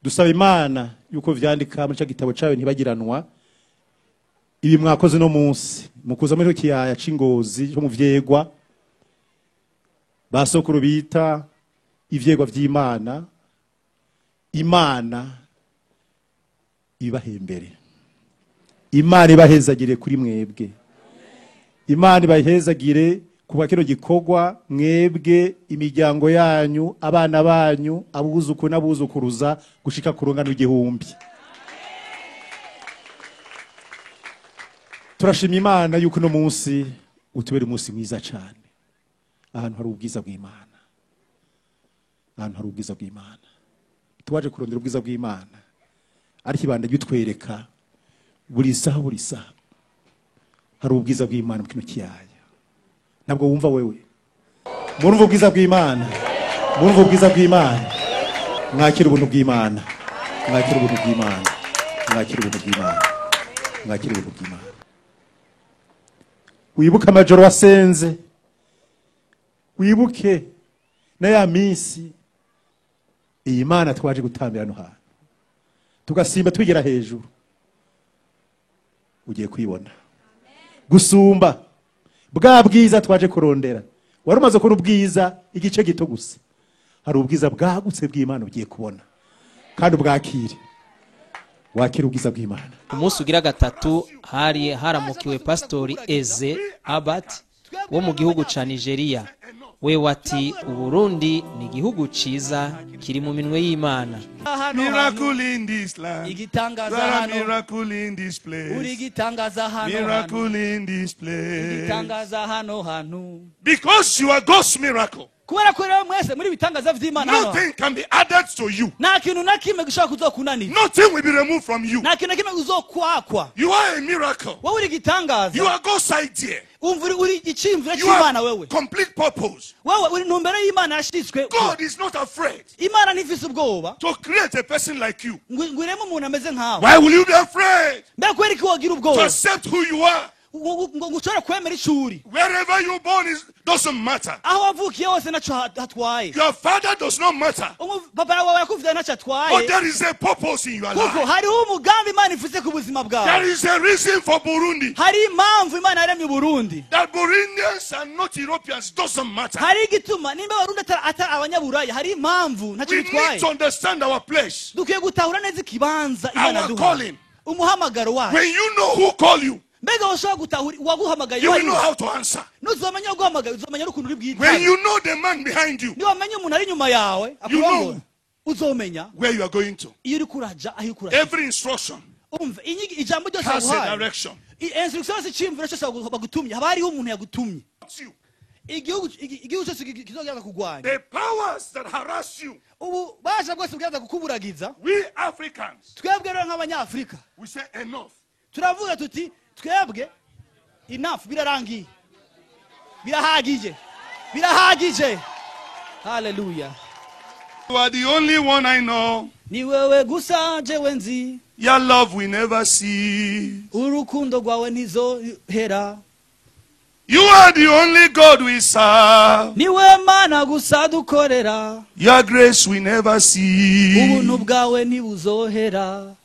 dusaba Imana yuko vyandika muri cya gitabo cyawe ntibagiranwa ibi mwakoze no munsi mukuza muri kiyaya c'Ingozi cyo mu vyegwa basokuru bita ivyegwa vy'Imana, Imana ibahembere, Imana ibahezagire kuri mwebwe, Imana ibahezagire kuba kino gikorwa mwebwe, imiryango yanyu, abana banyu, abuzuku n'abuzukuruza gushika ku rungano igihumbi. Turashima Imana yuko no munsi utubera umunsi mwiza cyane, ahantu hari ubwiza bw'Imana, ahantu hari ubwiza bw'Imana. Tuwaje kurondera ubwiza bw'Imana, ariko ibanda ryutwereka buri saha buri saha hari ubwiza bw'Imana mu kino kiyaya. Ntabwo wumva wewe, murumva ubwiza bw'Imana, murumva ubwiza bw'Imana. Mwakira ubuntu bw'Imana, mwakira ubuntu bw'Imana, mwakira ubuntu bw'Imana, mwakira ubuntu bw'Imana. Wibuke amajoro wasenze, wibuke na ya minsi iyi Mana twaje gutambira no hantu tugasimba twigera hejuru, ugiye kwibona gusumba bwa bwiza twaje kurondera. Wari umaze kubona ubwiza igice gito gusa, hari ubwiza bwagutse bw'Imana ugiye kubona, kandi ubwakire, wakira ubwiza bw'Imana. Umunsi ugira gatatu hari haramukiwe Pastori Eze Abat wo mu gihugu ca Nigeria. We wati Uburundi ni igihugu ciza kiri mu minwe y'Imana. Miracle in this land. Igitangaza hano. Miracle in this place. Uri igitangaza hano. Miracle in this place. Igitangaza hano hantu. Because you are God's miracle. Kubera ko rero mwese muri bitangaza vy'Imana hano. Nothing can be added to you. Nta kintu na kimwe gishobora kuzokunanira. Nothing will be removed from you. Nta kintu na kimwe uzokwakwa. You are a miracle. Wowe uri igitangaza. You are God's idea. Umva uri iciyumviro You cy'Imana are wewe. complete purpose. Wewe uri ntumbero y'Imana yashitswe. God is not afraid Imana ntifise ubwoba to create a person like you. ngo ireme umuntu ameze nkawe. Why will you be afraid Mbega kubera iki wogira to ubwoba accept who you are? ngo ushobore kwemera ico uri. Wherever you're born is, doesn't matter. Aho wavukiye hose naco hatwaye. Your father does not matter. Papa wawe yakuvyaye naco atwaye. But there is a purpose in your Kuko life. hariho umugambi Imana ifise ku buzima bwawe. There is a reason for Burundi. Hari impamvu Imana yaremye Uburundi. That Burundians are not Europeans doesn't matter. Hari igituma nimba Abarundi atari abanyaburaya, hari impamvu ntaco We need bitwaye. to understand our place. Dukwiye gutahura neza ikibanza Imana Our duha. calling. Umuhamagaro wacu. When you know who call you, Mbega woshobora gutahura uwaguhamagaye you will know uwo ari we. how to answer. Nuzomenya uwaguhamagaye, uzomenya n'ukuntu uri When bwitabe. you know the man behind you, Niwamenya umuntu ari inyuma yawe You know. akurongora, uzomenya where you are going to. iyo uri kuraja, aho uri kuraja. Every instruction Umva, ijambo ryose has a baguhaye. direction. Instruction yose, iciyumviro cyose bagutumye, haba hariho umuntu yagutumye. You. Igihugu cyose kizogerageza kugwanya. The powers that harass you. Ububasha bwose bugerageza kukuburagiza. We Africans, Twebwe rero nk'Abanyafrika, we say enough. turavuga tuti twebwe enough, birarangiye, birahagije, birahagije. Hallelujah. You are the only one I know. Ni wewe gusa jewe nzi. Your love we never see. Urukundo rwawe ntizohera. You are the only God we serve. Ni we Mana gusa dukorera. Your grace we never see. Ubuntu bwawe ntibuzohera.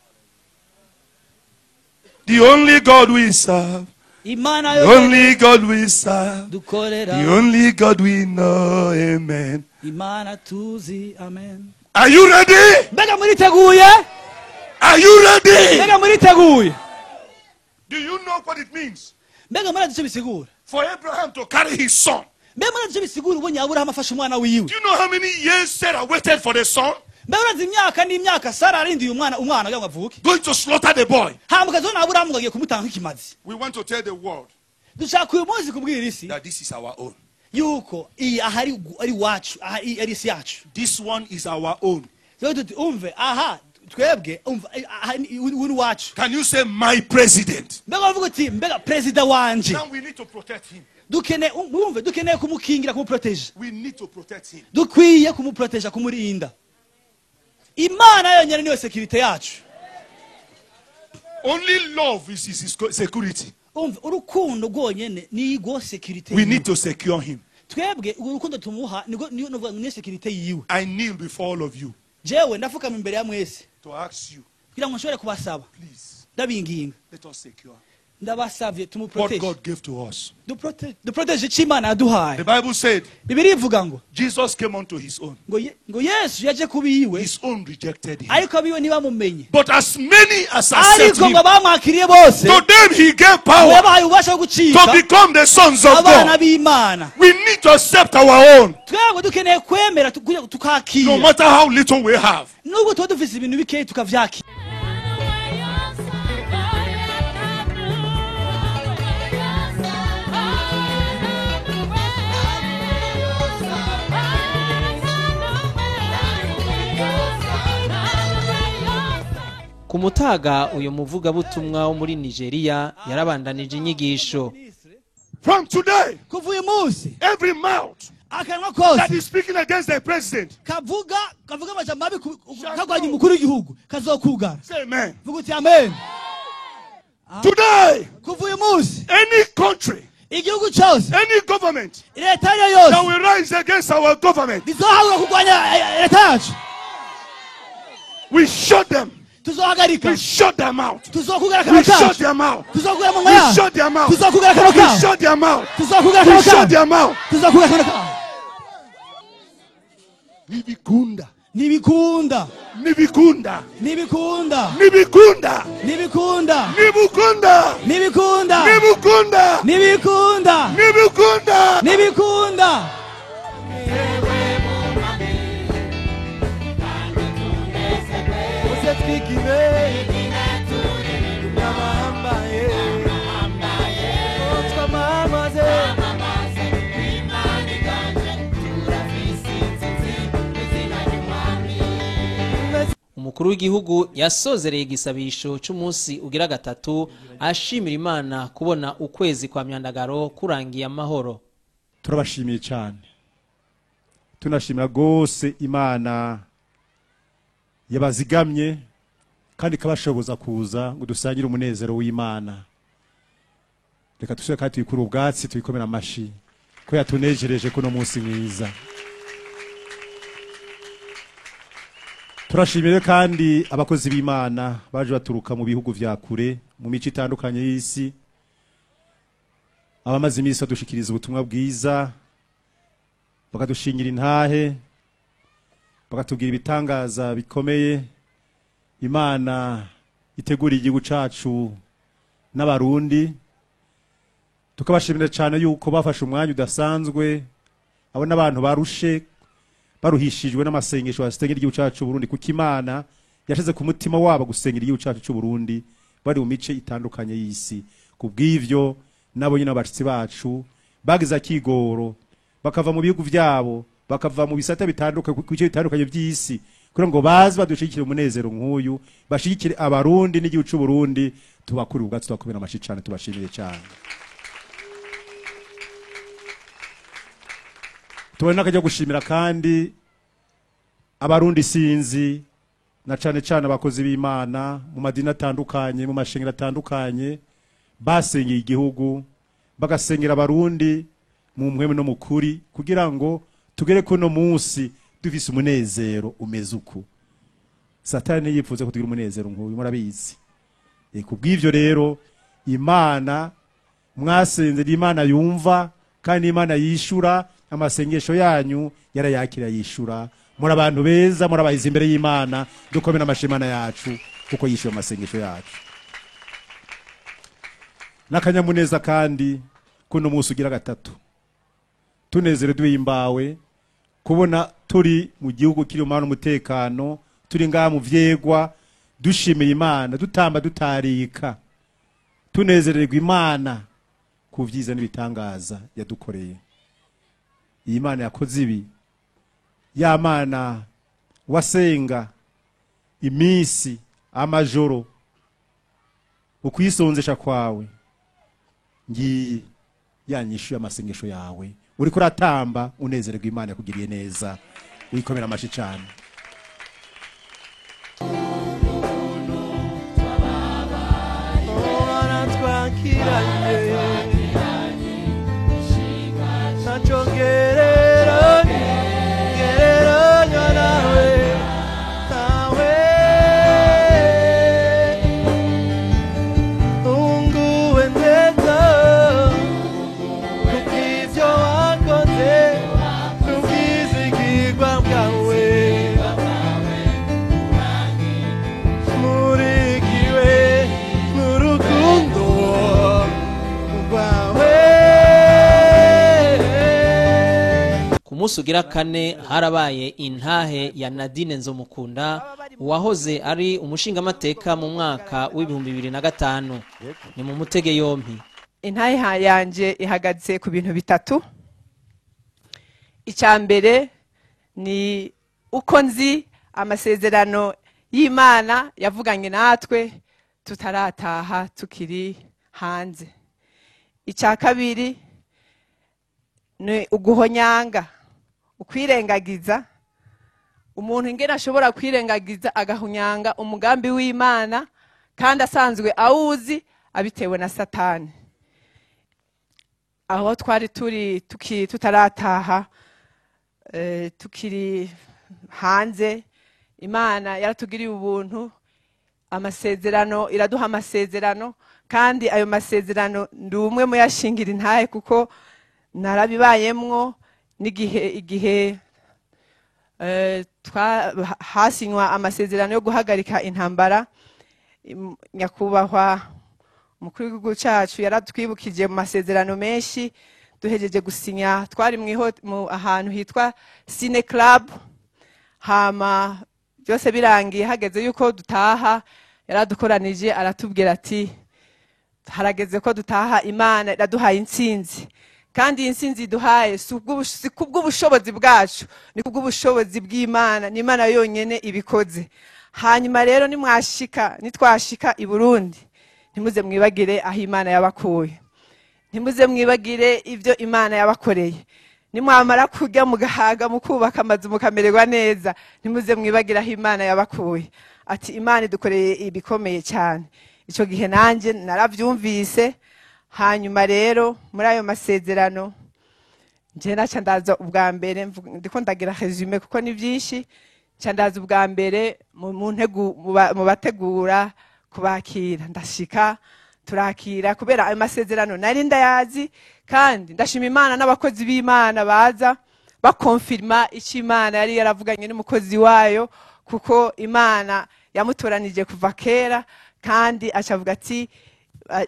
The only God we serve Imana The yonyene only God we serve. Dukorera. The only God we know. Amen. Imana tuzi, amen. Are you ready? Mbega muriteguye? Are you ready? Mbega muriteguye? Do you know what it means Mbega murazi icyo bisigura for Abraham to carry his son? Mbega murazi icyo bisigura ubonye Aburahamu afashe umwana wiwe? Do you know how many years Sarah waited for the son? Mbega urazi imyaka n'imyaka Sara arindiye umwana kugira ngo avuke? Going to slaughter the boy. Hama ukazibona Aburahamu ngo agiye kumutanga nk'ikimazi. We want to tell the world Dushaka uyu munsi kubwira isi that this is our own. yuko iyi aha ari iwacu, aha ari isi yacu. This one is our own. Tuvuge tuti umve aha twebwe, umva aha ni uyu ni iwacu. Can you say my president? Mbega uravuga uti mbega perezida wanje. Now we need to protect him. Dukeneye umve, dukeneye kumukingira, kumuproteja. We need to protect him. Dukwiye kumuproteja, kumurinda. Imana yonyene niyo security yacu. Only love is his security. Umve, urukundo rwonyene ni rwo security We yiwe. need to secure him. Twebwe urukundo tumuha nirwo, niyo nuvuga ngo niyo security yiwe. I kneel before all of you Jewe ndafukama imbere ya mwese to ask you, kugira ngo nshobore kubasaba. Please, Ndabinginga. let us secure Ndabasavye what tumuprotege. God gave to us. Duprotege icyo Imana yaduhaye. The Bible said Bibiliya ivuga ngo Jesus came unto his own. Ngo Yesu yaje kubiwe, His own rejected him. ariko abiwe ntibamumenye. But as many as accept Ariko him, ngo bamwakiriye bose, to them he gave power yabahaye ububasha bwo gucika to become the sons of abana God. b'Imana. We need to accept our own, Twebwe dukeneye kwemera tukakira. no matter how little we have. Nubwo tuba dufise ibintu bikeyi tukavyakira. Ku mutaga uyu muvugabutumwa wo muri Nigeria yarabandanije inyigisho. From today, kuva uyu munsi, every mouth akanwa kose that is speaking against the president kavuga amajambo mabi kagwanya umukuru w'igihugu kazokugara. Say amen. Vuga uti amen. Today, kuva uyu munsi, any country, igihugu cyose, any government leta iyo yose that will rise against our government, bizohaguruka kurwanya leta yacu, we shut them. Tuzohagarika. We shut their mouth. Tuzokugara We akanwa shut kacu. their mouth. Tuzokugara amunwa We yabo. shut their mouth. Tuzokugara akanwa We kabo. shut their mouth. Tuzokugara We akanwa shut kabo. their mouth. Tuzokugara akanwa kabo. Nibikunda. Nibikunda. Nibikunda. Nibikunda. Nibikunda. Nibikunda. Nibukunda. Nibikunda. Nibukunda. Nibikunda. Nibukunda. Nibikunda. Umukuru w'igihugu yasozereye igisabisho c'umunsi ugira gatatu ashimira Imana kubona ukwezi kwa myandagaro kurangiye amahoro. Turabashimiye cyane, tunashimira gose Imana yabazigamye kandi ikabashoboza kuza ngo dusangire umunezero w'Imana. Reka dusubire kandi tuyikure ubwatsi tuyikomere amashi ko yatunejereje kuno munsi mwiza. Turashimire kandi abakozi b'Imana baje baturuka mu bihugu vya kure mu mico itandukanye y'isi, abamaze iminsi badushikiriza ubutumwa bwiza, bakadushingira intahe, bakatubwira ibitangaza bikomeye Imana iteguriye igihugu cacu n'Abarundi. Tukabashimira cyane yuko bafashe umwanya udasanzwe, abo n'abantu barushe baruhishijwe n'amasengesho basengera igihugu cacu Burundi, kuko Imana yashize ku mutima wabo gusengera igihugu cacu cy'u Burundi bari mu mice itandukanye y'isi. Kubw'ivyo nabo nyine abashitsi bacu bagize akigoro bakava mu bihugu vyabo, bakava mu bisata bitandukanye ku bice bitandukanye by'isi, kugira ngo baze badushigikire umunezero nk'uyu, bashigikire Abarundi n'igihugu cy'u Burundi. Tubakure ubwatsi, tubakomera amashi cyane, tubashimire cyane. Tubone n'akajya gushimira kandi Abarundi sinzi na cane cane abakozi b'Imana mu madini atandukanye, mu mashengero atandukanye, basengeye igihugu, bagasengera Abarundi mu mpwemu no mu kuri, kugira ngo tugere kuno munsi dufise umunezero umeze uku. Satani yipfuza ko tugira umunezero nk'uyu, murabizi. Kubw'ivyo rero Imana Mwasenze Imana yumva kandi Imana yishura amasengesho yanyu, yarayakira yishura. Muri abantu beza, murabahiza imbere y'Imana. Dukomere amashimana yacu kuko yishuye amasengesho yacu. N'akanyamuneza kandi kuno munsi ugira gatatu, tunezere duhimbawe kubona turi mu gihugu kiri mu umutekano, turi ngaha mu vyegwa dushimiye Imana, dutamba dutarika, tunezererwa Imana ku vyiza n'ibitangaza yadukoreye. Iyi Mana yakoze ibi, ya Mana wasenga iminsi amajoro ukwisonzesha kwawe, ngiyi yanyishuye amasengesho yawe. Uriko uratamba unezererwa Imana yakugiriye neza, wikomera amashi cyane. Munsi ugira kane harabaye intahe ya Nadine Nzomukunda, uwahoze ari umushingamateka mu mwaka w'2005. Ni mu mutege yompi. Intahe yanje ihagaze ku bintu bitatu. Icya mbere ni uko nzi amasezerano y'Imana yavuganye natwe tutarataha tukiri hanze. Icya kabiri ni uguhonyanga, ukwirengagiza. Umuntu ingene ashobora kwirengagiza agahunyanga umugambi w'Imana kandi asanzwe awuzi, abitewe na Satani. Aho twari turi tutarataha, tukiri hanze, Imana yaratugiriye ubuntu, amasezerano iraduha amasezerano, kandi ayo masezerano ndi umwe mu yashingira intahe kuko narabibayemwo. N'igihe igihe hasinywa amasezerano yo guhagarika intambara, nyakubahwa umukuru w'igihugu cyacu yaratwibukije mu masezerano menshi. Duhejeje gusinya twari mu ahantu hitwa Cine Club, hama byose birangiye hageze yuko dutaha, yaradukoranije aratubwira ati harageze ko dutaha, Imana iraduhaye intsinzi. Kandi iyi ntsinzi duhaye si kubw'ubushobozi bwacu, ni kubw'ubushobozi bw'Imana, ni Imana yonyene ibikoze. Hanyuma rero nimwashika, nitwashika i Burundi, ntimuze mwibagire aho Imana yabakuye, ntimuze mwibagire ibyo Imana yabakoreye. Nimwamara kurya mugahaga mukubaka amazu mukamererwa neza, ntimuze mwibagire aho Imana yabakuye. Ati Imana idukoreye ibikomeye cyane. Ico gihe nanje naravyumvise. Hanyuma rero muri ayo masezerano nje naca ndaza ubwa mbere, ndiko ndagira resume kuko ni byinshi. Nca ndaza ubwa mbere mu bategura kubakira, ndashika turakira kubera ayo masezerano nari ndayazi, kandi ndashima Imana n'abakozi b'Imana baza bakonfirma icyo Imana yari yaravuganye n'umukozi wayo, kuko Imana yamutoranije kuva kera, kandi acavuga ati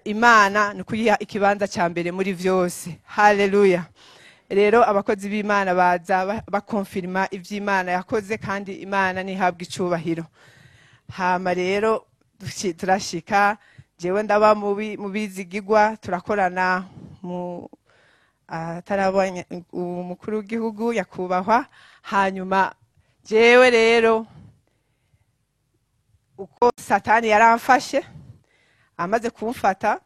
Imana ni kuyiha ikibanza cya mbere muri vyose. Haleluya. Rero abakozi b'Imana baza bakonfirma ivy'Imana yakoze, kandi Imana nihabwa icubahiro. Hama rero turashika, jewe ndaba mu bizigigwa, turakorana mu atarabonye umukuru w'igihugu yakubahwa. Hanyuma jewe rero uko Satani yaramfashe, amaze kumfata,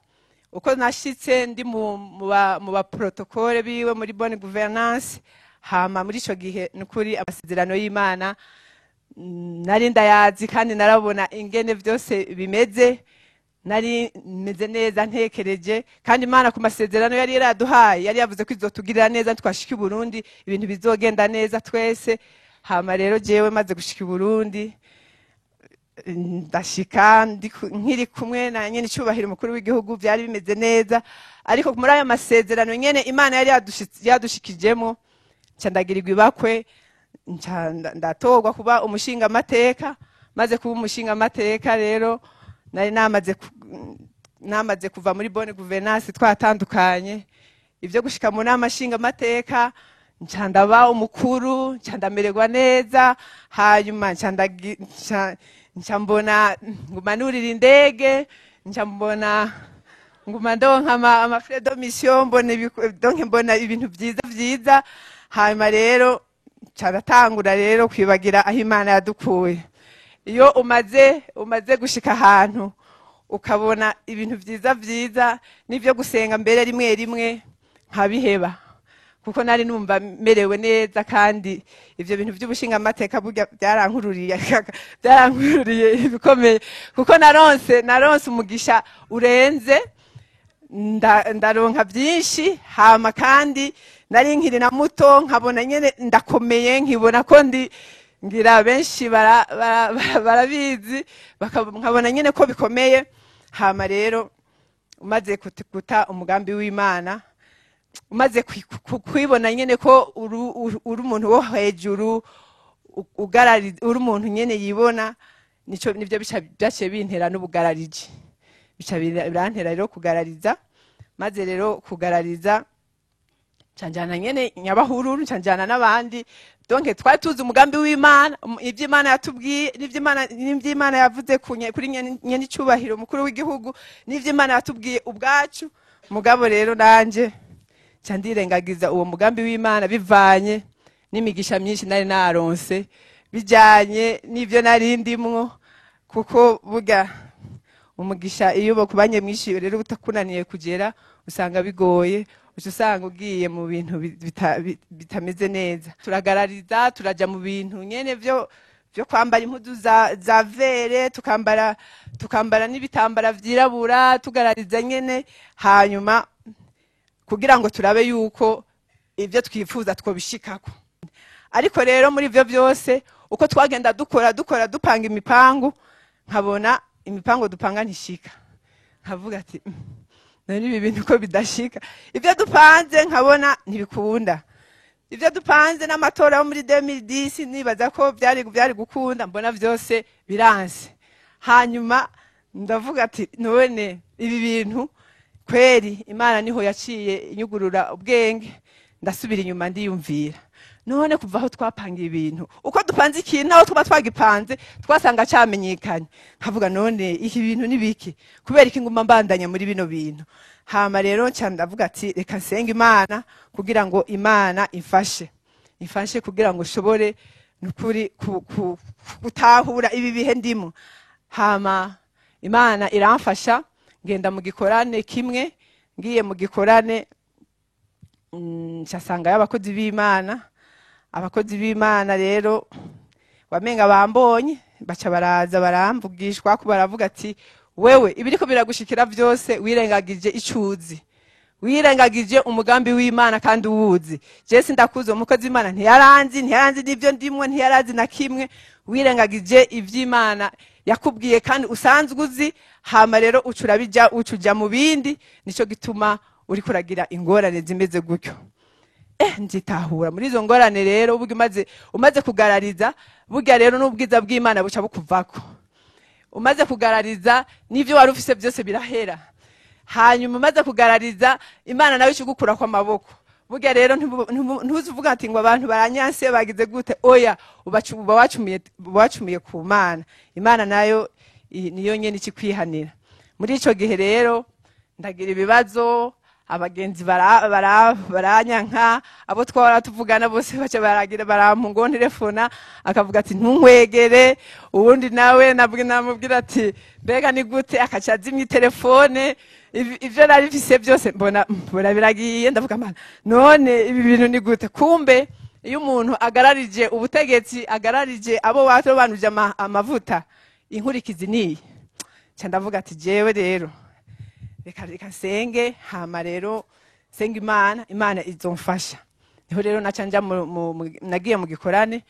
uko nashitse ndi mu ba protocole biwe muri bonne gouvernance. Hama muri ico gihe nukuri amasezerano y'Imana nari ndayazi, kandi narabona ingene byose bimeze, nari meze neza ntekereje. Kandi Imana ku masezerano yari yaraduhaye yari yavuze ko izotugirira neza twashika i Burundi, ibintu bizogenda neza twese. Hama rero jewe maze gushika i Burundi, Ndashika nkiri kumwe na nyene icubahiro umukuru w'igihugu, byari bimeze neza. Ariko muri ayo masezerano nyene Imana yari yadushikijemo, nca ndagirirwa ibakwe, nca ndatorwa kuba umushinga amateka. Maze kuba umushinga amateka rero, nari namaze kuva muri bonne gouvernance, twatandukanye ibyo gushika mu nama nshinga amateka. Nca ndaba umukuru, nca ndamererwa neza. Hanyuma nca mbona nguma nurira indege, nca mbona nguma ndonka ama frais de mission, mbona donc mbona ibintu byiza byiza. Hanyuma rero nca ndatangura rero kwibagira aho Imana yadukuye. Iyo umaze gushika ahantu ukabona ibintu byiza byiza, n'ibyo gusenga mbere rimwe rimwe nkabiheba, kuko nari numva merewe neza. Kandi ivyo bintu by'ubushinga amateka burya byarankururiye ibikomeye, kuko naronse umugisha urenze, ndaronka byinshi. Hama kandi nari nkiri na muto, nkabona nyene ndakomeye, nkibona ko ndi ngira benshi barabizi, nkabona nyene ko bikomeye. Hama rero umaze guta umugambi w'Imana, umaze kwibona nyene ko uri umuntu wo hejuru, uri umuntu nyene yibona, nico nivyo byaciye bintera n'ubugarariji, bica birantera rero kugarariza. Maze rero kugarariza, ncanjana nyene Nyabahururu, ncanjana n'abandi. Donc twari tuzi umugambi w'Imana, ivyo Imana yatubwiye, n'ivyo Imana yavuze kuri nyene icubahiro umukuru w'igihugu, n'ivyo Imana yatubwiye ubwacu. Mugabo rero nanje nca ndirengagiza uwo mugambi w'Imana, bivanye n'imigisha myinshi nari naronse, bijanye n'ivyo nari ndimwo. Kuko burya umugisha iyo bakubanye mwinshi rero utakunaniye kugera, usanga bigoye, uca usanga ugiye mu bintu bitameze neza. Turagarariza, turaja mu bintu nyene vyo kwambara impuzu za vert, tukambara n'ibitambara vyirabura, tugarariza nyene, hanyuma kugira ngo turabe yuko ibyo twifuza twobishikako. Ariko rero muri ivyo byose, uko twagenda dukora dukora dupanga imipangu, nkabona imipango dupanga ntishika, nkavuga ati: "None ibi bintu ko bidashika?" Ibyo dupanze nkabona ntibikunda. Ibyo dupanze n'amatora yo muri 2010, nibaza ko byari gukunda, mbona byose biranse. Hanyuma ndavuga ati: "None ibi bintu kweri?" Imana niho yaciye inyugurura ubwenge, ndasubira inyuma ndiyumvira: none kuva aho twapangiye ibintu, uko dupanze ikintu, aho tuba twagipanze twasanga camenyekanye. Nkavuga: "None iki bintu ni biki? Kubera iki nguma mbandanya muri bino bintu?" Hama rero nca ndavuga ati: "Reka nsenge Imana kugira ngo Imana imfashe kugira ngo nshobore nukuri gutahura ibi bihe ndimo." Hama Imana iramfasha, ngenda mu gikorane kimwe. Ngiye mu gikorane, nsanga y'abakozi b'Imana. Abakozi b'Imana rero wamenga bambonye, baca baraza baramvugishwa ko, baravuga ati: "Wewe ibiriko biragushikira byose, wirengagije icuzi, wirengagije umugambi w'Imana kandi uwuzi. Je sindakuze, umukozi w'Imana ntiyaranzi n'ibyo ndimwe, ntiyarazi na kimwe. Wirengagije ivy'Imana yakubwiye kandi usanzwe uzi. Hama rero ucurabija, ucuja mu bindi, nico gituma uri kuragira ingorane zimeze gutyo." Nzitahura muri izo ngorane rero, burya umaze kugarariza, burya rero n'ubwiza bw'Imana buca bukuvako. Umaze kugarariza, n'ivyo wari ufise byose birahera. Hanyuma umaze kugarariza, Imana nawe ikigukura kw'amaboko. Burya rero ntuzuvuga ati ngo abantu baranyanse, bagize gute. Oya, uba wacumiye ku Mana. Imana nayo niyo nyene ikikwihanira. Muri ico gihe rero ndagira ibibazo, abagenzi baranyanka, abo twahora tuvugana bose baca baragira barampa ngo ntelefona, akavuga ati: "Ntunkwegere." Uwundi nawe namubwira ati: "Mbega ni gute?" Akaca azimya telefone. Ivyo nari mfise byose mbona biragiye. Ndavuga: "Mana, none ibi bintu ni gute?" Kumbe iyo umuntu agararije ubutegetsi, agararije abo batobanuje amavuta, inkurikizi niyi. Nca ndavuga ati: "Jewe rero reka nsenge." Hama rero senga Imana, Imana izomfasha. Niho rero naca nja nagiye mu gikorane.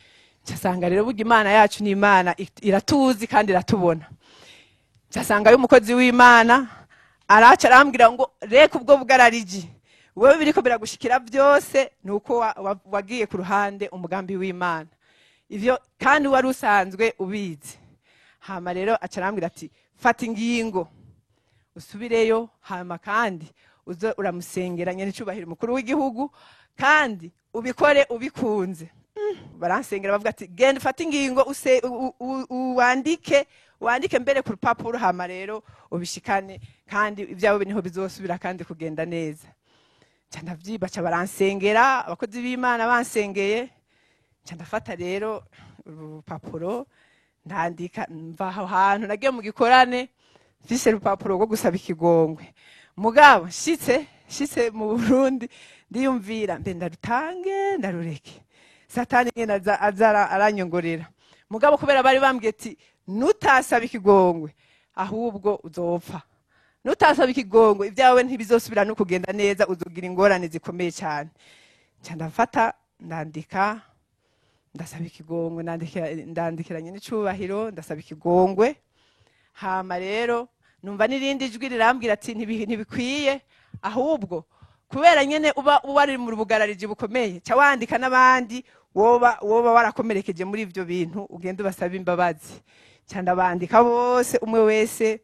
Nsanga rero burya Imana yacu ni Imana iratuzi kandi iratubona. Nsanga y'umukozi w'Imana araca arambwira ngo reka ubwo bugarariji, wewe biriko biragushikira byose nuko wagiye ku ruhande umugambi w'Imana, ivyo kandi wari usanzwe ubizi. Hama rero aca arambwira ati fata ingingo usubireyo, hama kandi uze uramusengera nyene icubahiro umukuru w'igihugu, kandi ubikore ubikunze. Baransengera bavuga ati genda ufate ingingo wandike mbere ku rupapuro, hama rero ubishikane, kandi ibyawe niho bizosubira kandi kugenda neza. Nca ndavyiba, ca baransengera abakozi b'Imana bansengeye, nca ndafata rero urupapuro ndandika. Mva aho hantu nagiye mu gikorane mfise urupapuro rwo gusaba ikigongwe, mugabo nshitse mu Burundi ndiyumvira mbe ndarutange ndarureke, Satani nyene aza aranyongorera. Mugabo kubera bari bambwiye ati nutasaba ikigongwe ahubwo uzopfa, nutasaba ikigongwe ibyawe ntibizosubira no kugenda neza, uzogira ingorane zikomeye cyane. Nca ndafata ndandika ndasaba ikigongwe, ndandikiranye n'icubahiro ndasaba ikigongwe. Hama rero numva n'irindi jwi rirambwira ati ntibikwiye, ahubwo kubera nyene uba wari mu bugarariji bukomeye, ca wandika n'abandi woba warakomerekeje muri ivyo bintu, ugende ubasaba imbabazi. Ca ndabandika bose, umwe wese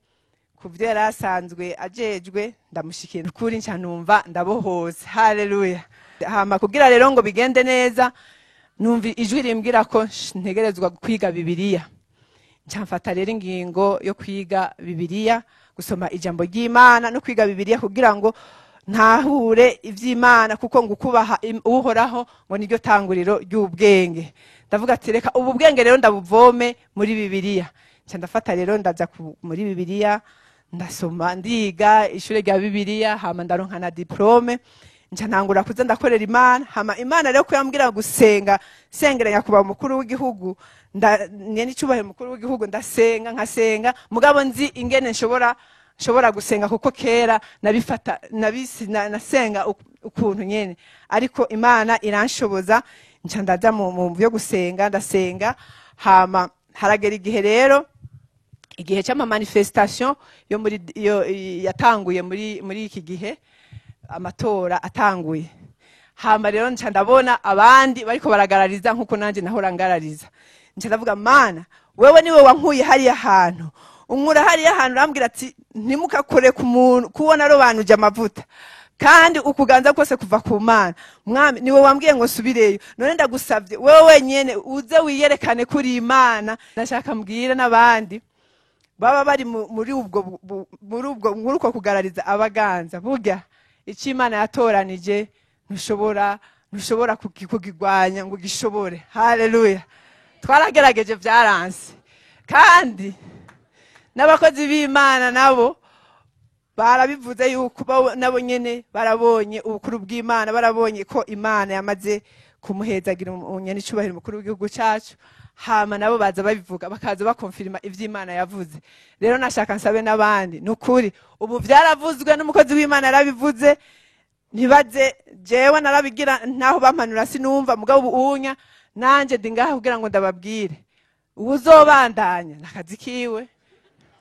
kuvyo yari asanzwe ajejwe, ndamushikira ukuri, nca numva ndabohose. Haleluya. Hama kugira rero ngo bigende neza, numva ijwi rimbwira ko ntegerezwa kwiga Bibiliya. Nca mfata rero ingingo yo kwiga Bibiliya, gusoma ijambo ry'Imana no kwiga Bibiliya kugira ngo ntahure ivy'Imana, kuko ngo kubaha Uhoraho ngo niryo tanguriro ry'ubwenge. Ndavuga ati reka ubu bwenge rero ndabuvome muri Bibiliya. Nca ndafata rero ndaja muri Bibiliya ndasoma, ndiga ishure rya Bibiliya, hama ndaronka na diplome. Nca ntangura kuza ndakorera Imana. Hama Imana rero kuyambwira gusenga, sengera nyakuba umukuru w'igihugu, nyene icubahiro umukuru w'igihugu, ndasenga nkasenga, mugabo nzi ingene nshobora gusenga, kuko kera nabifata nasenga ukuntu nyene, ariko Imana iranshoboza. Nca ndaja mu byo gusenga, ndasenga. Hama haragera igihe rero, igihe cy'ama manifestation yo muri yatanguye muri iki gihe amatora atanguye. Hama rero nca ndabona abandi bariko baragarariza nkuko nanje nahora ngarariza. Nca ndavuga Mana, wewe niwe wankuye hariya hantu, unkura hariya hantu, urambwira ati ntimukakore ku muntu kubona robanuje amavuta, kandi ukuganza kose kuva ku Mana. Mwami niwe wambwiye ngo subireyo, none ndagusavye wewe wenyene uze wiyerekane kuri Imana. Ndashaka mbwira n'abandi baba bari muri ubwo muri uko kugarariza abaganza, burya icyo Imana yatoranije ntushobora kukigwanya ngo gishobore. Haleluya. Twaragerageje byaranse, kandi n'abakozi b'Imana nabo barabivuze yuko nabo nyene barabonye ubukuru bw'Imana, barabonye ko Imana yamaze kumuhezagira nyene icubahiro umukuru w'igihugu cacu. Hama nabo baza babivuga, bakaza bakonfirma ivy'Imana yavuze. Rero nashaka nsabe n'abandi, nukuri ubu vyaravuzwe n'umukozi w'Imana yarabivuze, ntibaze jewe narabigira ntaho bampanura sinumva, mugabo ubu unya nanje ndi ngaha kugira ngo ndababwire uwuzobandanya nakazi kiwe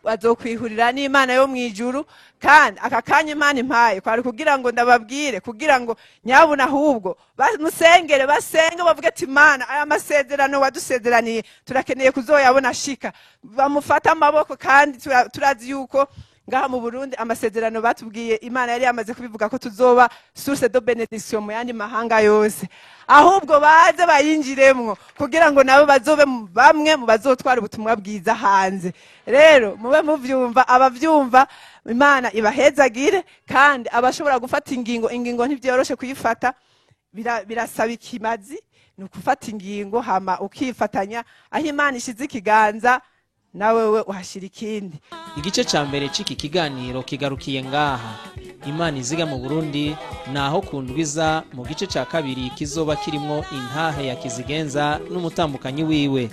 bazokwihurira n'Imana yo mwijuru. Kandi aka kanya Imana impaye kwari kugira ngo ndababwire, kugira ngo nyabuna ahubwo bamusengere, basenge bavuge ati Imana aya masezerano wadusezeraniye turakeneye kuzoyabona ashika. Bamufata amaboko, kandi turazi yuko ngaha mu Burundi amasezerano batubwiye Imana yari yamaze kubivuga ko tuzoba source de bénédiction mu yandi mahanga yose, ahubwo baze bayinjiremwo kugira ngo nabo bazobe bamwe mu bazotwara ubutumwa bwiza hanze. Rero mube muvyumva, abavyumva Imana ibahezagire, kandi abashobora gufata ingingo ntivyoroshe kuyifata, birasaba ikimazi, ni ukufata ingingo hama ukifatanya aho Imana ishize ikiganza nawewe uhashira ikindi. Igice ca mbere c'iki kiganiro kigarukiye ngaha. Imana iziga mu Burundi naho kundwiza mu gice ca kabiri kizoba kirimwo intahe ya Kizigenza n'umutambukanyi wiwe.